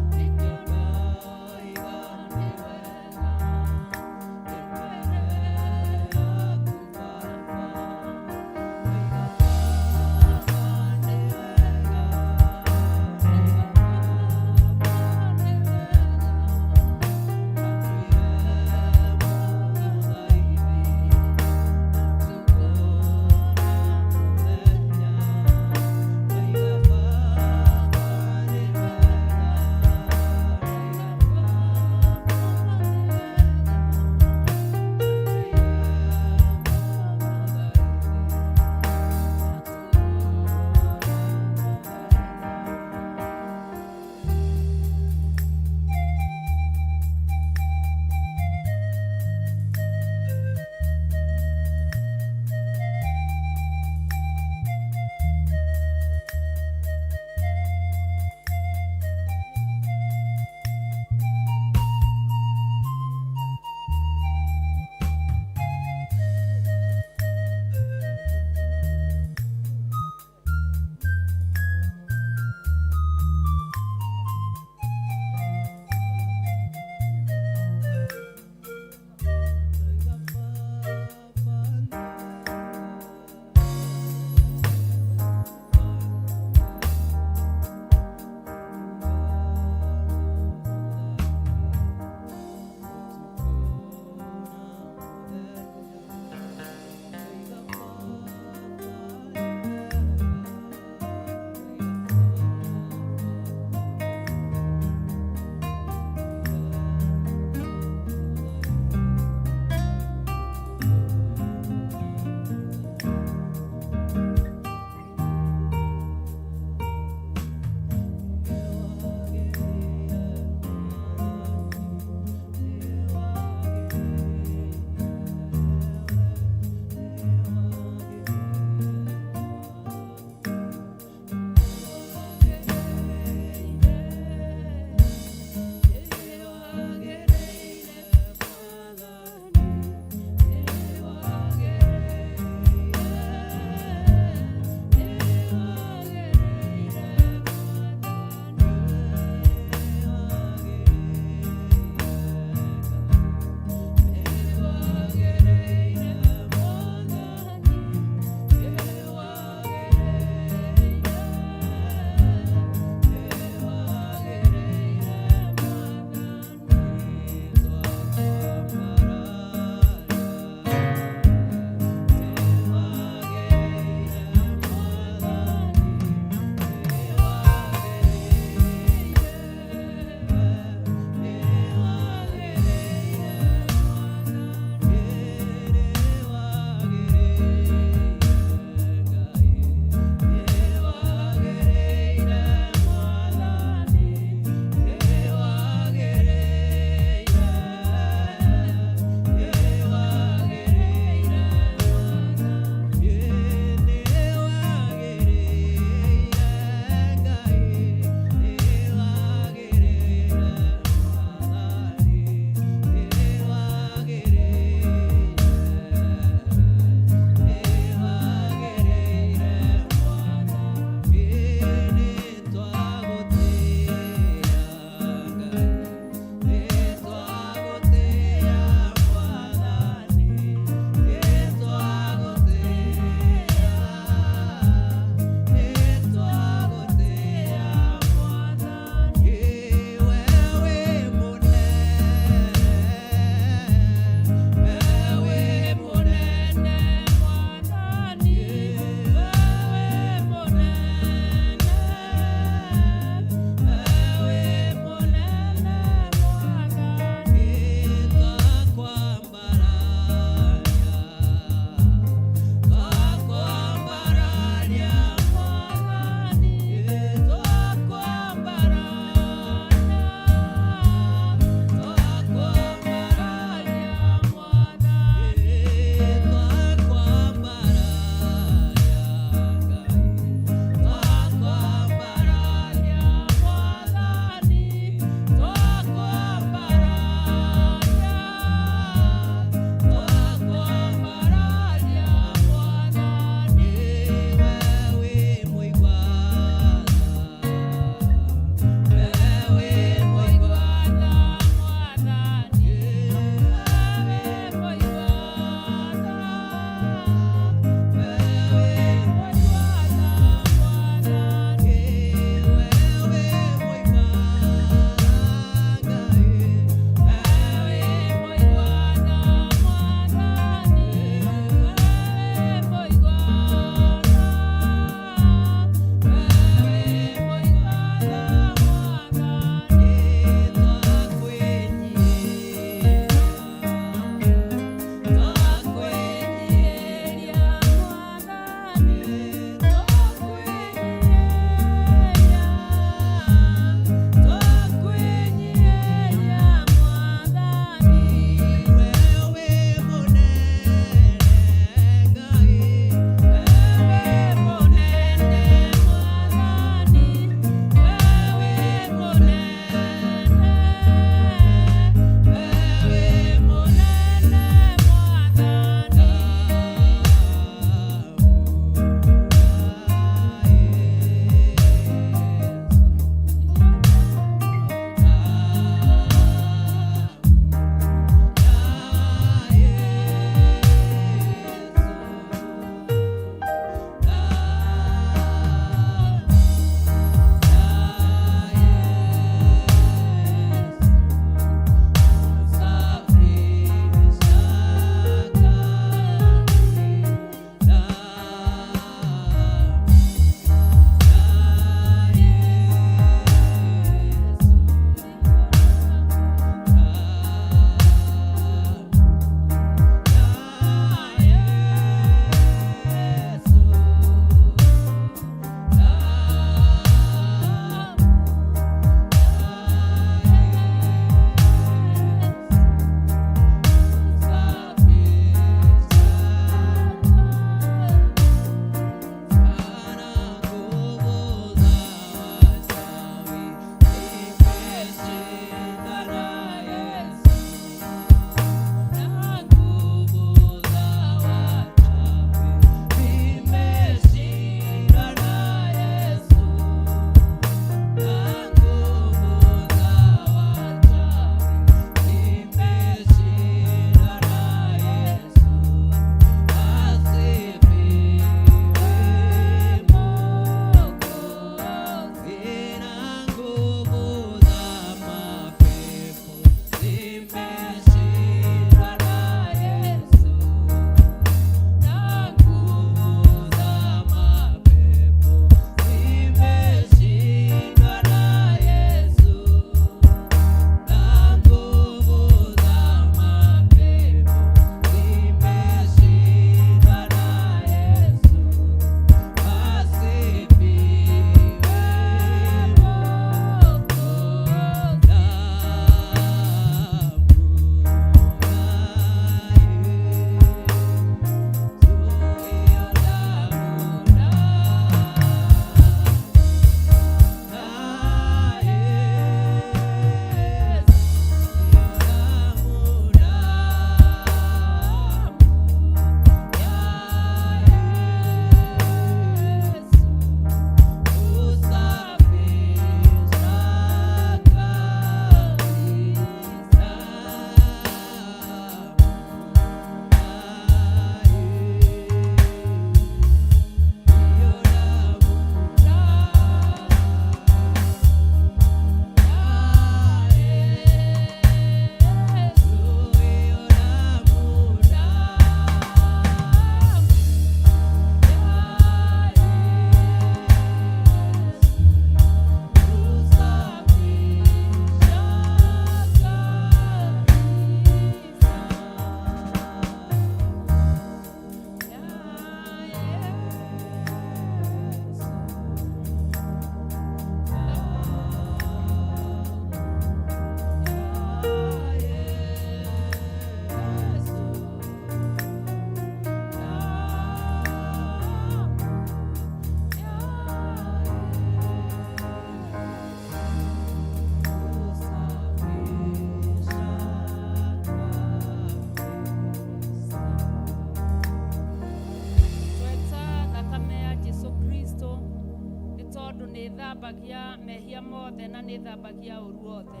D: Tondũ nĩ thambagia mehia mothe na nĩ thambagia ũru wothe.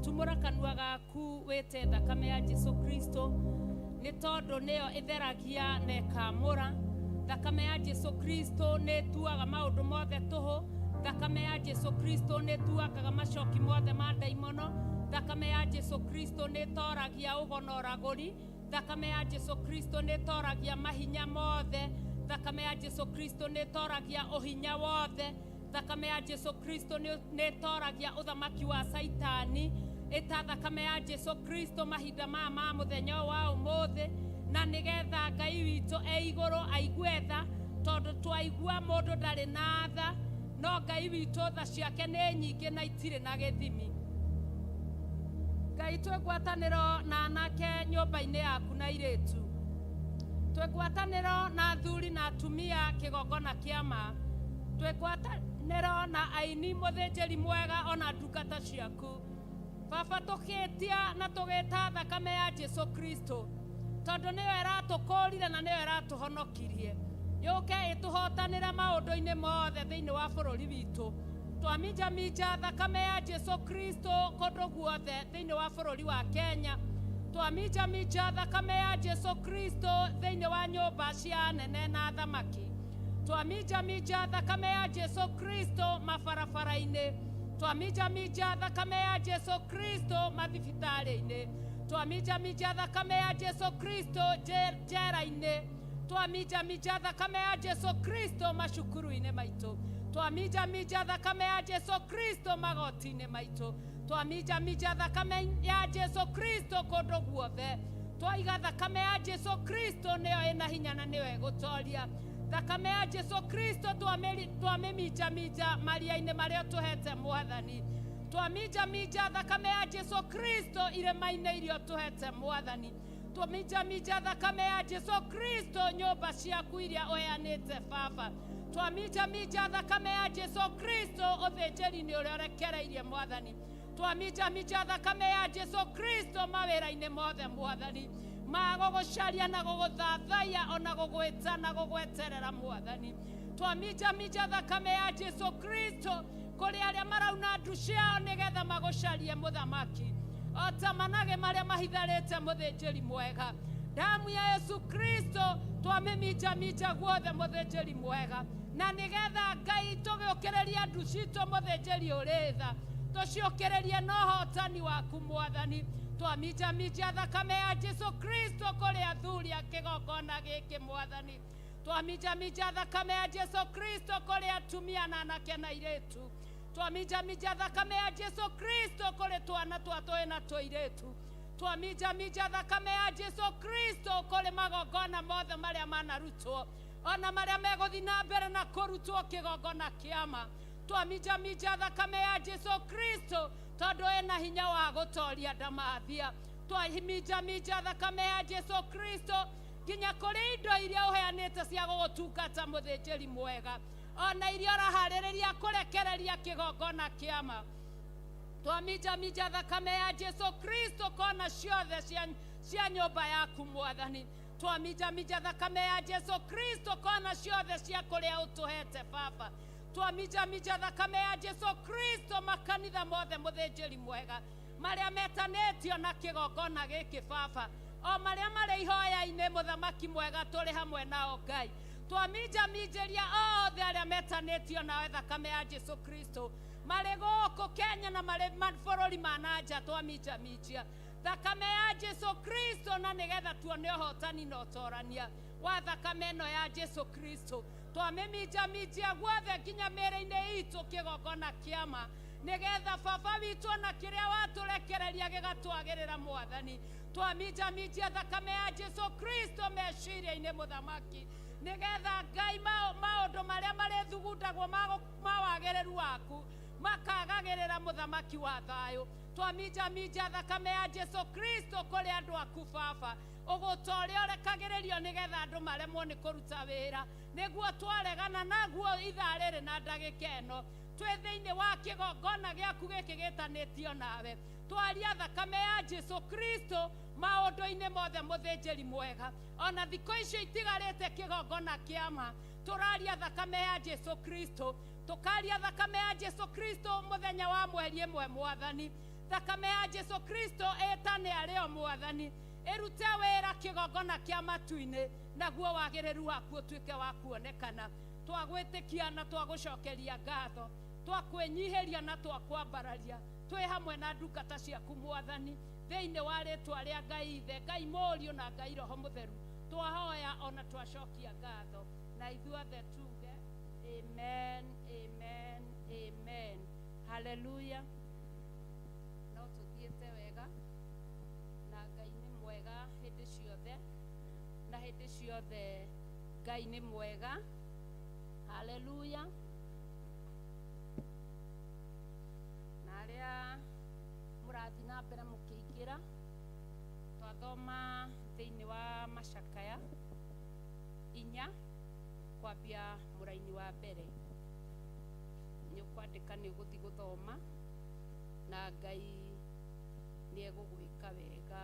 D: Tumũra kanua gaku wĩte thakame ya Jesu Kristo, nĩ tondũ nĩyo ĩtheragia na ĩkamũra. Thakame ya Jesu Kristo nĩ ĩtuaga maũndũ mothe tũhũ. Thakame ya Jesu Kristo nĩ ĩtuangaga macoki mothe ma ndaimono. Thakame ya Jesu Kristo nĩ ĩtoragia ũgo na ũragũri. Thakame ya Jesu Kristo nĩ ĩtoragia mahinya mothe. Thakame ya Jesu Kristo nĩ ĩtoragia ũhinya wothe. Thakame ya Jesu Kristo nĩ ĩtoragia ũthamaki wa Saitani. Ĩta thakame ya Jesu Kristo mahinda maya ma mũthenya wa ũmũthĩ, na nĩgetha Ngai witũ e igũrũ aigue tha, tondũ twaigua mũndũ ndarĩ na tha, no Ngai witũ tha ciake nĩ nyingĩ na itirĩ na gĩthimi. Ngai, twĩ ngwatanĩro na anake nyũmba-inĩ yaku na airĩtu, twĩ ngwatanĩro na athuri na atumia kĩgongona kĩa ma, twĩ ngwatanĩro na aini mũthĩnjĩri mwega ona ndungata ciaku. Baba, tũgĩtia na tũgĩta thakame ya Jesu Kristo, tondũ nĩyo ĩratũkũrire na nĩyo ĩratũhonokirie, yũke ĩtũhotanĩre maũndũ-inĩ mothe thĩinĩ wa bũrũri witũ. Twaminjaminja thakame ya Jesu Kristo kũndũ guothe thĩinĩ wa bũrũri wa Kenya. Twaminjaminja thakame ya Jesu Kristo thĩinĩ wa nyũmba cia anene na athamaki. Twaminjaminja thakame ya Jesu Kristo mabarabara-inĩ. Twaminjaminja thakame ya Jesu Kristo mathibitarĩ-inĩ. Twaminjaminja thakame ya Jesu Kristo njera-inĩ. Twaminjaminja thakame ya Jesu Kristo macukuru-inĩ maitũ. Twaminjaminja thakame ya Jesu Kristo magoti-inĩ maitũ. Twaminjaminja thakame ya Jesu Kristo kũndũ guothe. Twaiga thakame ya Jesu Kristo nĩyo ĩna hinya na nĩyo ĩgũtoria. Thakame ya Jesu Kristo twamĩminjaminja maria-inĩ marĩa ũtũhete Mwathani. Twaminjaminja thakame ya Jesu Kristo irĩma-inĩ iria ũtũhete Mwathani. Twaminjaminja thakame ya Jesu Kristo nyũmba ciaku iria ũheanĩte Baba. Twaminjaminja thakame ya Jesu Kristo ũthĩnjĩri-inĩ ũrĩa ũrekereirie Mwathani. Twaminjaminja thakame ya Jesu Kristo mawĩra-inĩ mothe Mwathani, ma gũgũcaria na gũgũthathaiya ona gũgwĩta na gũgweterera Mwathani. Twaminjaminja thakame ya Jesu Kristo kũrĩ arĩa marauna ndu ciao nĩgetha magũcarie mũthamaki, o ta manage marĩa mahitharĩte mũthĩnjĩri mwega. Damu ya Yesu Kristo twamĩminjaminja guothe mũthĩnjĩri mwega, na nĩgetha Ngai tũgĩũkĩrĩria ndu citũ mũthĩnjĩri ũrĩ tha, tũciũkĩrĩrie na ũhotani waku Mwathani. Twaminjaminja thakame ya Jesu Kristo kũrĩ athuri a kĩgongona gĩkĩ Mwathani. Twaminjaminja thakame ya Jesu Kristo kũrĩ atumia na anake na airĩtu. Twaminjaminja thakame ya Jesu Kristo kũrĩ twana twa tũĩ na tũirĩtu. Twaminjaminja thakame ya Jesu Kristo kũrĩ magongona mothe marĩa manarutwo ona marĩa megũthiĩ na mbere na kũrutwo kĩgongona kĩama. Twaminjaminja thakame ya Jesu Kristo tondũ ĩna hinya wa gũtoria ndamathia. Twaminjaminja thakame ya Jesu Kristo nginya kũrĩ indo iria ũheanĩte cia gũgũtungata mũthĩnjĩri mwega, ona iria ũraharĩrĩria kũrekereria kĩgongona kĩama. Twaminjaminja thakame ya Jesu Kristo kona ciothe cia nyũmba yaku Mwathani. Twaminjaminja thakame ya Jesu Kristo kona ciothe cia kũrĩa ũtũhete Baba. Twaminjaminja thakame ya Jesu Kristo makanitha mothe mũthĩnjĩri mwega marĩa metanĩtio na kĩgongona gĩkĩ Baba, o marĩa marĩ ihoya-inĩ mũthamaki mwega tũrĩ hamwe nao Ngai. Twaminjaminjĩria othe arĩa metanĩtio nawe thakame ya Jesu Kristo marĩ gũkũ Kenya na marĩ mabũrũri ma na nja. Twaminjaminjia thakame ya Jesu Kristo na nĩgetha tuone ũhotani na ũtorania wa thakame ĩno ya Jesu Kristo. Twamĩminjaminjia guothe nginya mĩĩrĩ-inĩ itũ kĩgongona kĩama, nĩgetha Baba witũ ona kĩrĩa watũrekereria gĩgatwagĩrĩra Mwathani. Twaminjaminjia thakame ya Jesu Kristo meciria-inĩ mũthamaki, nĩgetha Ngai maũndũ marĩa marĩthugundagwo ma wagĩrĩru waku makagagĩrĩra mũthamaki wa thayũ. Twaminjaminja thakame ya Jesu Kristo kũrĩ andũ aku Baba, ũgũta ũrĩa ũrekagĩrĩrio nĩgetha andũ maremwo nĩ kũruta wĩra, nĩguo twaregana naguo ithaa rĩrĩ na ndagĩka ĩno twĩ thĩinĩ wa kĩgongona gĩaku gĩkĩ gĩtanĩtio nawe. Twaria thakame ya Jesu Kristo maũndũ-inĩ mothe mũthĩnjĩri mwega, ona thikũ icio itigarĩte kĩgongona kĩama tũraria thakame ya Jesu Kristo. Tũkaria thakame ya Jesu Kristo mũthenya wa mweri ĩmwe mwathani. Thakame ya Jesu Kristo ĩtane arĩo mwathani, ĩrute wĩra kĩgongona kĩa matu-inĩ, naguo wagĩrĩru waku ũtuĩke wa kuonekana. Twagwĩtĩkia na twagũcokeria ngatho, twakwĩnyihĩria na twakwambararia, twĩ hamwe na ndungata ciaku mwathani, thĩinĩ wa rĩtwa rĩa Ngai Ithe, Ngai Mũriũ na Ngai Roho Mũtheru, twahoya ona twacokia ngatho, na ithuothe tuge amen, amen, amen. Haleluya. No tũthiĩte wega na Ngai nĩ mwega hĩndĩ ciothe, na hĩndĩ ciothe Ngai nĩ mwega. Haleluya. Na arĩa mũrathiĩ na mbere mũkĩingĩra, twathoma thĩinĩ wa macakaya 4 kwambia mũraini wa mbere. Nĩ ũkwandĩka, nĩ ũgũthiĩ gũthoma, na Ngai nĩ egũgwĩka wega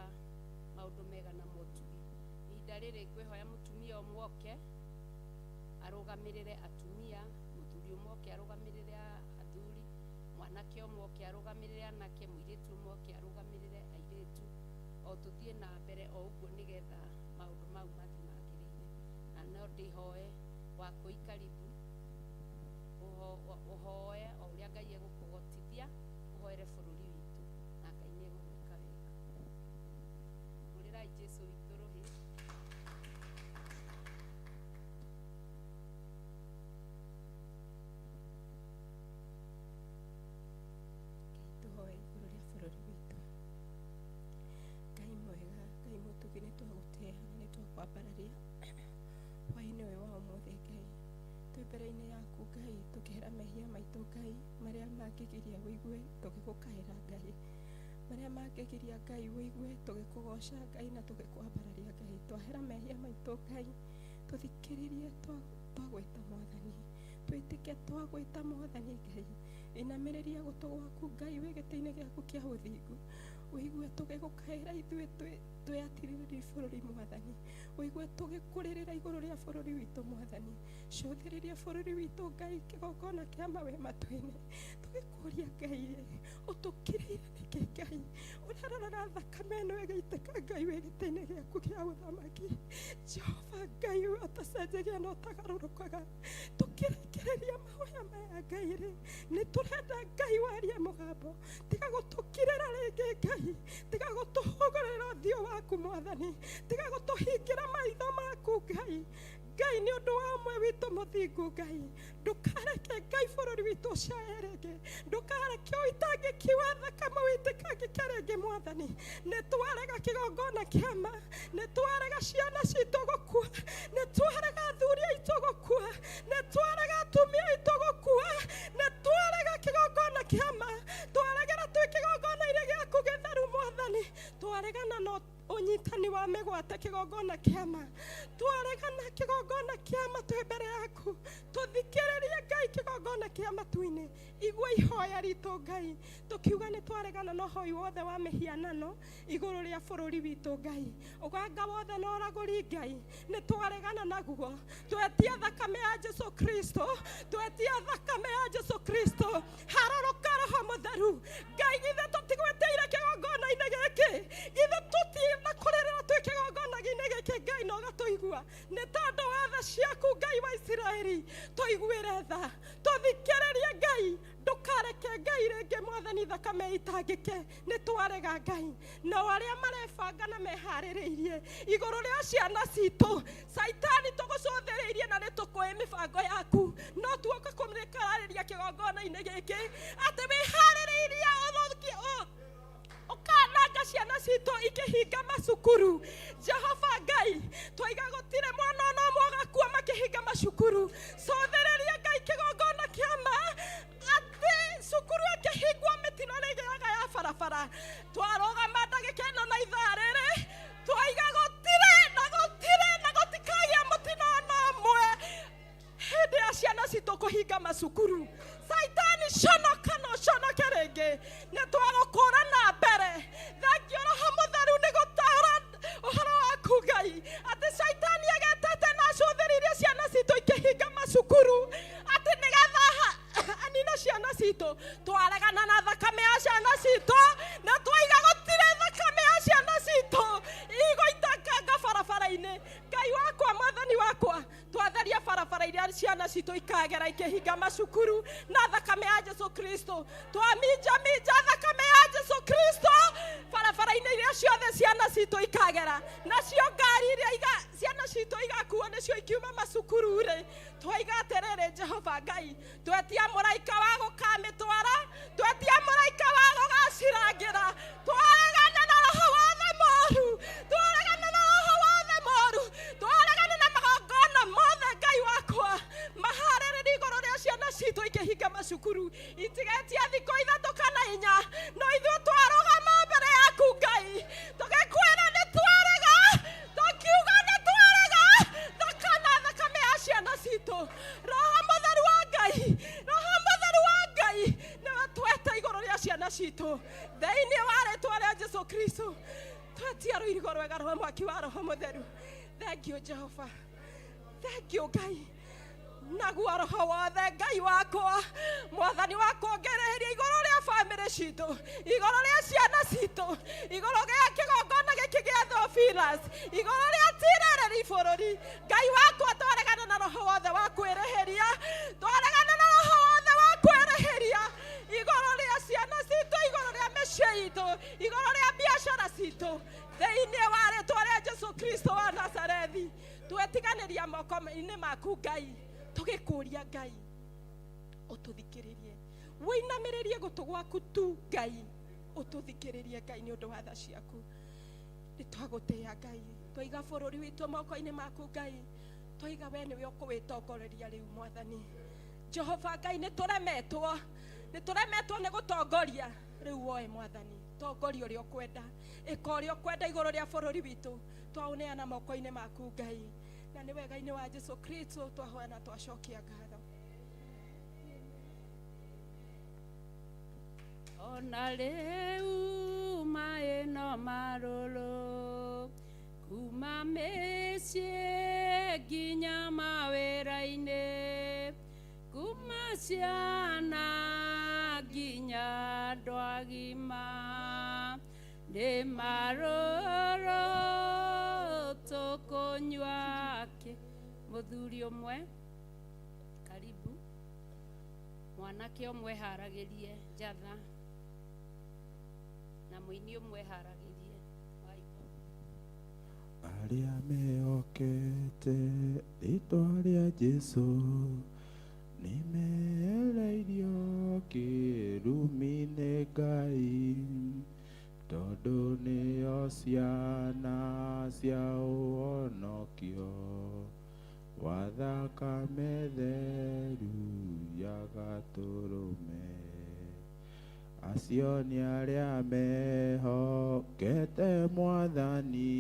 D: maũndũ mega na motugi. Ihinda rĩrĩ ngwĩhoya mũtumia ũmwe oke arũgamĩrĩre atumia, mũthuri ũmwe oke arũgamĩrĩre athuri, mwanake ũmwe oke arũgamĩrĩre anake, mũirĩtu ũmwe oke arũgamĩrĩre airĩtu, o tũthiĩ na mbere o ũguo nĩgetha maũndũ mau mathiĩ magĩrĩire. Na no ndĩhoe wakũi karibu ũhoe o ũrĩa Ngai egũkũgotithia, ũhoere bũrũri witũ, na Ngai nĩ egũgwĩka wega. Hũrĩrai Jesũ witũ rũhĩ.
F: Tũhoe igũrũ rĩa bũrũri witũ. Ngai mwega, Ngai mũtugi, nĩ twagũtĩĩa na nĩ twakwambararia hwaĩ-inĩ ũyũ wa ũmũthĩ. Ngai, twĩ mbere-inĩ yaku Ngai, tũkĩhera mehia maitũ Ngai, marĩa mangĩgiria wĩigue tũgĩgũkaĩra Ngai, marĩa mangĩgiria Ngai wĩigue tũgĩkũgoca Ngai na tũgĩkwambararia Ngai. Twahera mehia maitũ Ngai, tũthikĩrĩrie twagwĩta mwathani, twĩtĩke twagwĩta mwathani Ngai. Inamĩrĩria gũtũ gwaku Ngai wĩ gĩtĩ-inĩ gĩaku kĩa ũthingu, wĩigue tũgĩgũkaĩra ithuĩ twĩatirĩrĩri bũrũri mwathani, wĩigue tũgĩkũrĩrĩra igũrũ rĩa bũrũri witũ mwathani. Cũthĩrĩria bũrũri witũ Ngai, kĩgongona kĩa mawe matu-inĩ, tũgĩkũria Ngai ũtũkĩrĩire nĩkĩ Ngai, ũrarora thakame ĩno ĩgĩitĩka Ngai wĩ gĩtĩ-inĩ gĩaku kĩa ũthamaki. Jehova Ngai we ũtacenjagia na ũtagarũrũkaga, tũkĩrekereria mahoya maya Ngai rĩ, nĩ tũrenda Ngai warie mũgambo, tiga gũtũkirĩra rĩngĩ Ngai, tiga gũtũhũgũrĩra ũthiũ waku mwathani, tiga gũtũhingĩra maitho maku Ngai. Ngai nĩ ũndũ wa ũmwe witũ mũthingu Ngai, ndũkareke Ngai bũrũri witũ ũcae rĩngĩ, ndũkareke ũitangĩki wa thakame ũitĩkangĩke rĩngĩ mwathani. Nĩ twarega kĩgongona kĩa ma, nĩ twarega ciana citũ gũkua, nĩ twarega athuri aitũ gũkua, nĩ twarega atumia aitũ gũkua, nĩ twarega kĩgongona kĩa ma, twaregera twĩ kĩgongona-inĩ gĩaku gĩtheru mwathani, twaregana na ũnyitani wa mĩgwate kĩgongona kĩa ma, twaregana kĩgongona kĩa ma twĩ mbere yaku, tũthikĩrĩrie Ngai kĩgongona kĩa matu-inĩ. Igua ihoya ritũ Ngai, tũkiuga nĩ twaregana na ũhoi wothe wa mĩhianano igũrũ rĩa bũrũri witũ Ngai, ũganga wothe na ũragũri Ngai, nĩ twaregana naguo. Twetia thakame ya Jesu Kristo, twetia thakame ya Jesu Kristo, harũrũka Roho Mũtheru Ngai, githĩ tũtigwĩtĩire kĩgongona-inĩ gĩkĩ, githĩ tũtina kũrĩrĩra twĩ kĩgongona-inĩ gĩkĩ Ngai, na ũgatũigua nĩ tondũ wa tha ciaku Ngai wa Isiraeli, tũiguĩre tha, tũthikĩrĩrie Ngai, ndũkareke Ngai rĩngĩ mwathani thakame itangĩke, nĩ twarega Ngai. Nao arĩa marebanga na meharĩrĩirie igũrũ rĩa ciana citũ, Caitani tũgũcũthĩrĩirie na nĩ tũkũĩ mĩbango yaku, no tuoka kũmĩkararĩria kĩgongona-inĩ gĩkĩ atĩ wĩharĩrĩirie ũthũkie ũkananga ciana citũ ikĩhinga macukuru. Jehova Ngai, twaiga gũtirĩ mwana ona ũmwe ũgakua makĩhinga macukuru. Cũthĩrĩria Ngai kĩgongona kĩa ma atĩ cukuru ĩkĩhingwo mĩtino nĩ ĩgĩaga ya barabara. Twarũgama ndagĩka ĩno na ithaa rĩrĩ, twaiga gũtirĩ na gũtirĩ na gũtikagĩa mũtino ona ũmwe hĩndĩ ya ciana citũ kũhinga macukuru. Caitani conoka na ũconoke rĩngĩ, nĩ twagũkũra na mbere. Thengio Roho Mũtheru nĩ gũtaũra ũhoro waku Ngai, atĩ Caitani agetete na acũthĩrĩirie ciana citũ ikĩhinga macukuru atĩ nĩgetha citũ. Twaregana na thakame ya ciana citũ, na twaiga gũtirĩ thakame ya ciana citũ igũitakanga barabara-inĩ. Ngai wakwa, Mwathani wakwa, twatheria barabara iria ciana citũ ikagera ikĩhinga macukuru na thakame ya Jesu Kristo. Twaminjaminja thakame ya Jesu Kristo barabara-inĩ iria ciothe ciana citũ ikagera, nacio ngari iria ciana citũ igakuo nĩcio ikiuma macukuru rĩ, twaiga atĩrĩrĩ, Jehova Ngai, twetia mũraika wa gũkamĩtwara, twetia mũraika wa gũgacirangĩra. Twaregana na roho wothe moru, twaregana na roho wothe moru, twaregana na magongona mothe, Ngai wakwa, maharĩrĩria igũrũ rĩa ciana citũ ikĩhinga macukuru itigetia thikũ 3 kana 4. No ithuĩ twarũgama mbere yaku, Ngai, tũgĩkwĩra nĩ twarega, tũkiuga nĩ twarega thakana thakame ya ciana citũ. Roho Mũtheru wa Ngai, Roho Mũtheru wa Ngai, nĩwe tweta igũrũ rĩa ciana citũ thĩinĩ wa rĩtwa rĩa Jesu Kristo. Twetia rũirigo rwega rwa mwaki wa Roho Mũtheru. Thank you, Jehova. Thank you, Ngai. Naguo roho wothe, Ngai wakwa, Mwathani wakwa, ongereria igũrũ rĩa bamĩrĩ citũ, igũrũ rĩa ciana citũ, igũrũ rĩa kĩgongona gĩkĩ gĩa Theophilus, igũrũ rĩa tirĩrĩri bũrũri. Ngai wakwa, twaregana na roho wothe wa kwĩrĩhĩria, twaregana na roho wothe wa kwĩrĩhĩria igũrũ rĩa ciana citũ, igũrũ rĩa mĩciĩ itũ, igũrũ rĩa biacara citũ, thĩinĩ wa rĩtwa rĩa Jesu Kristo wa Nazarethi. Twetiganĩria moko-inĩ maku, Ngai, tũgĩkũria, Ngai, ũtũthikĩrĩrie, wĩinamĩrĩrie gũtũ gwaku tu, Ngai, ũtũthikĩrĩrie, Ngai, nĩ ũndũ wa tha ciaku. Nĩ twagũtĩĩa, Ngai. Twaiga bũrũri witũ moko-inĩ maku, Ngai. Twaiga we nĩwe ũkũwĩtongoreria rĩu, Mwathani Jehova Ngai. Nĩ tũremetwo, nĩ tũremetwo nĩ gũtongoria. Rĩu woe, Mwathani, tongoria ũrĩa ũkwenda, ĩka ũrĩa ũkwenda igũrũ rĩa bũrũri witũ. Twaũneana moko-inĩ maku, Ngai, na nĩ wega-inĩ wa Jesu Kristo twahoya na twacokia ngatho.
E: Ona rĩu maĩ no marũrũ kuma mĩciĩ nginya mawĩra-inĩ, kuma ciana nginya andũ agima, nĩ marũrũ tũkũnyua kĩ. Mũthuri ũmwe, karibu. Mwanake ũmwe haragĩrie njatha na mũini ũmwe haragĩrie.
G: Arĩa mehokete rĩtwa rĩa Jesu nĩ mehereirio kĩrumi nĩ Ngai, tondũ nĩo ciana cia ũhonokio wa thakame theru ya Gatũrũme. Acio nĩ arĩa mehokete Mwathani,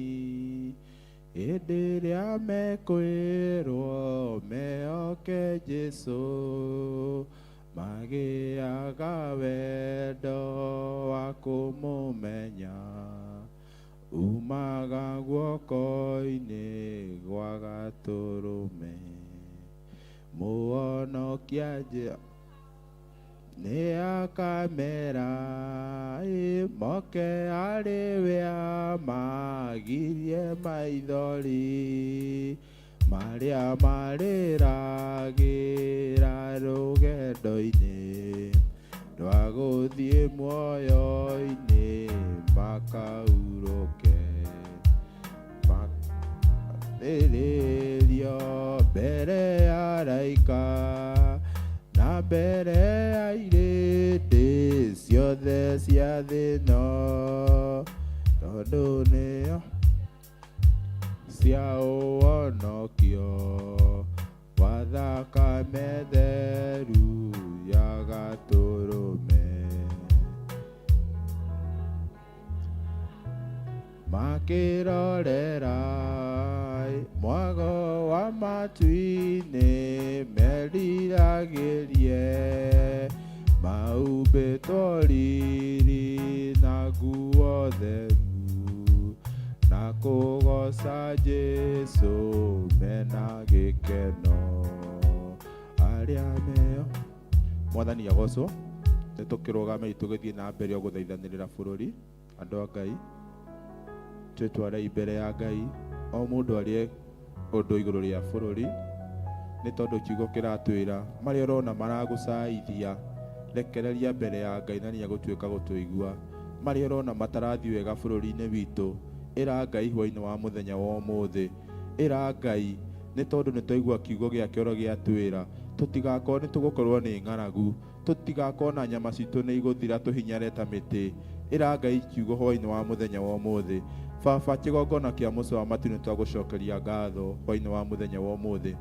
G: hĩndĩ ĩrĩa mekwĩrwo mehoke Jesu, magĩaga wendo wa kũmũmenya, umaga guoko-inĩ gwa Gatũrũme. Mũhonokia nĩ akamera moke harĩ we amagirie maithori marĩa marĩragĩra rũgendo-inĩ rwa gũthiĩ muoyo-inĩ, makaurũke makathĩrĩrio mbere ya araika na mbere ya irĩndĩ ciothe cia thĩ ĩno, tondũ nĩo cia ũhonokio wa thakame theru ya Gatũrũme. Makĩrorera mwago wa matu-inĩ, meriragĩrie maumbĩtwo riri na nguo theru, na kũgoca Jesu mena gĩkeno. Arĩa meo Mwathani agocwo. Nĩ tũkĩrũgamei tũgĩthiĩ na mbere o gũthaithanĩrĩra bũrũri, andũ a Ngai. Twĩtwarei mbere ya Ngai, o mũndũ arie ũndũ igũrũ rĩa bũrũri, nĩ tondũ kiugo kĩratwĩra marĩa ũrona maragũcaithia, rekereria mbere ya Ngai na nĩegũtuĩka gũtũigua. Marĩa ũrona matarathiĩ wega bũrũri-inĩ witũ, ĩra Ngai hwaĩ-inĩ wa mũthenya wa ũmũthĩ. Ĩra Ngai, nĩ tondũ nĩ twaigua kiugo gĩake ũrĩa gĩatwĩra, tũtigakorwo nĩ tũgũkorwo nĩ ng'aragu, tũtigakorwo na nyama citũ nĩ igũthira tũhinyare ta mĩtĩ. Ĩra Ngai kiugo hwaĩ-inĩ wa mũthenya wa ũmũthĩ. Baba, kĩgongona kĩa mũciĩ wa matu nĩ twagũcokeria ngatho hwaĩ-inĩ wa mũthenya wa ũmũthĩ.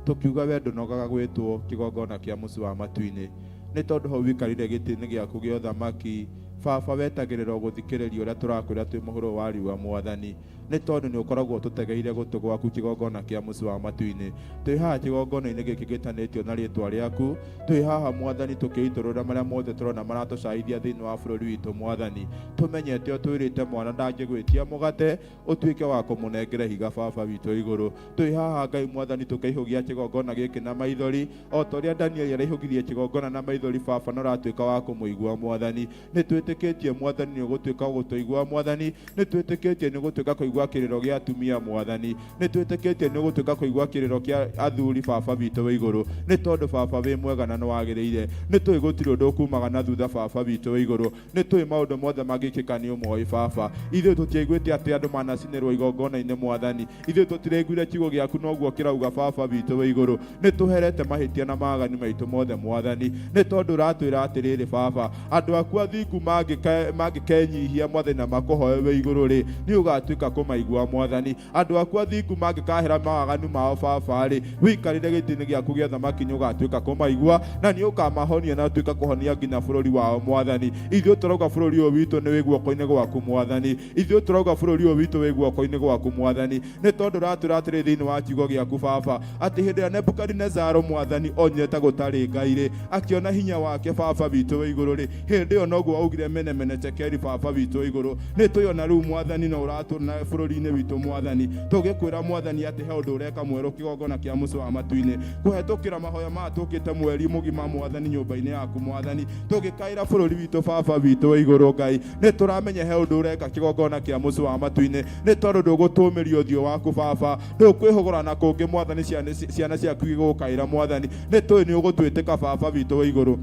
G: Tũkiuga we ndũnogaga gwĩtwo kĩgongona kĩa mũciĩ wa matu-inĩ, nĩ tondũ hau ũikarĩire gĩtĩ-inĩ gĩaku gĩa ũthamaki. Baba, wetagĩrĩra o gũthikĩrĩria ũrĩa tũrakwĩra twĩ mũhuro wa riũa, Mwathani, nĩ tondũ nĩ ũkoragwo ũtũtegeire gũtũ gwaku kĩgongona kĩa mũciĩ wa matu-inĩ. Twĩ haha kĩgongona-inĩ gĩkĩ gĩtanĩtio na rĩtwa rĩaku. Twĩ haha, Mwathani, tũkĩitũrũra marĩa mothe tũrona maratũcaithia thĩinĩ wa bũrũri witũ, Mwathani. Tũmenyete ũtwĩrĩte mwana ndangĩgwĩtia mũgate, ũtuĩke wa kũmũnengera ihiga, Baba witũ igũrũ. Twĩ haha, Ngai Mwathani, tũkĩihũgia kĩgongona gĩkĩ na maithori, o ta ũrĩa Danieli araihũgirie kĩgongona na maithori, Baba, na ũratuĩka wa kũmũigua, Mwathani. Nĩ twĩtĩkĩtie, Mwathani, nĩ ũgũtuĩka gũtũigua, Mwathani. Nĩ twĩtĩkĩtie nĩ ũgũtuĩka kũigua kĩrĩro gĩa atumia, Mwathani. Nĩ twĩtĩkĩtie nĩ ũgũtuĩka kũigua kĩrĩro kĩa athuri, Baba witũ wĩ igũrũ. Nĩ tondũ, Baba, wĩ mwega na nĩ wagĩrĩire. Nĩ tũĩ gũtirĩ ũndũ ũkumaga na thutha, Baba witũ wĩ igũrũ. Nĩ tũĩ maũndũ mothe mangĩkĩka nĩ ũmoĩ, Baba. Ithuĩ tũtiaiguĩte atĩ andũ manacinĩrwo igongona-inĩ, Mwathani. Ithuĩ tũtiraiguire kiugo gĩaku noguo kĩrauga, Baba witũ wĩ igũrũ. Nĩ tũherete mahĩtia na maaganu maitũ mothe, Mwathani. Nĩ tondũ ũratwĩra atĩrĩrĩ, Baba, andũ aku athingu mangĩkenyihia, Mwathani, na makũhoe wĩ igũrũ rĩ, nĩ ũgatuĩka kũmaigua, Mwathani. Andũ aku athingu mangĩkahera mawaganu mao, Baba rĩ, wĩikarĩre gĩtĩ-inĩ gĩaku gĩa thamaki, nĩ ũgatuĩka kũmaigua, na nĩ ũkamahonia na ũtuĩka kũhonia nginya bũrũri wao, Mwathani. Ithuĩ tũrauga bũrũri ũyũ witũ nĩ wĩ guoko-inĩ gwaku, Mwathani. Ithuĩ tũrauga bũrũri ũyũ witũ wĩ guoko-inĩ gwaku, Mwathani. Nĩ tondũ ũratwĩra atĩrĩ thĩinĩ wa kiugo gĩaku, Baba, atĩ hĩndĩ ĩrĩa Nebukadinezaro, Mwathani, onire ta gũtarĩ Ngai rĩ, akĩona hinya wake, Baba witũ wĩ igũrũ rĩ, hĩndĩ ĩyo noguo waugire mene mene tekeri, Baba witũ wĩ igũrũ. Nĩ tũĩ ona rĩu, Mwathani, no ũratũna bũrũri-inĩ witũ, Mwathani. Tũgĩkwĩra, Mwathani, atĩ he ũndũ ũreka mwerũ kĩgongona kĩa mũciĩ wa matu-inĩ, kũhetũkĩra mahoya maya tũkĩte mweri mũgima, Mwathani, nyũmba-inĩ yaku, Mwathani, tũgĩkaĩra bũrũri witũ, Baba witũ wĩ igũrũ, Ngai. Nĩ tũramenya he ũndũ ũreka kĩgongona kĩa mũciĩ wa matu-inĩ, nĩ tondũ ndũgũtũmĩria ũthiũ waku, Baba, ndũkwĩhũgũra na kũngĩ, Mwathani, ciana ciaku igĩgũkaĩra, Mwathani. Nĩ tũĩ nĩ ũgũtwĩtĩka, Baba witũ wĩ igũrũ.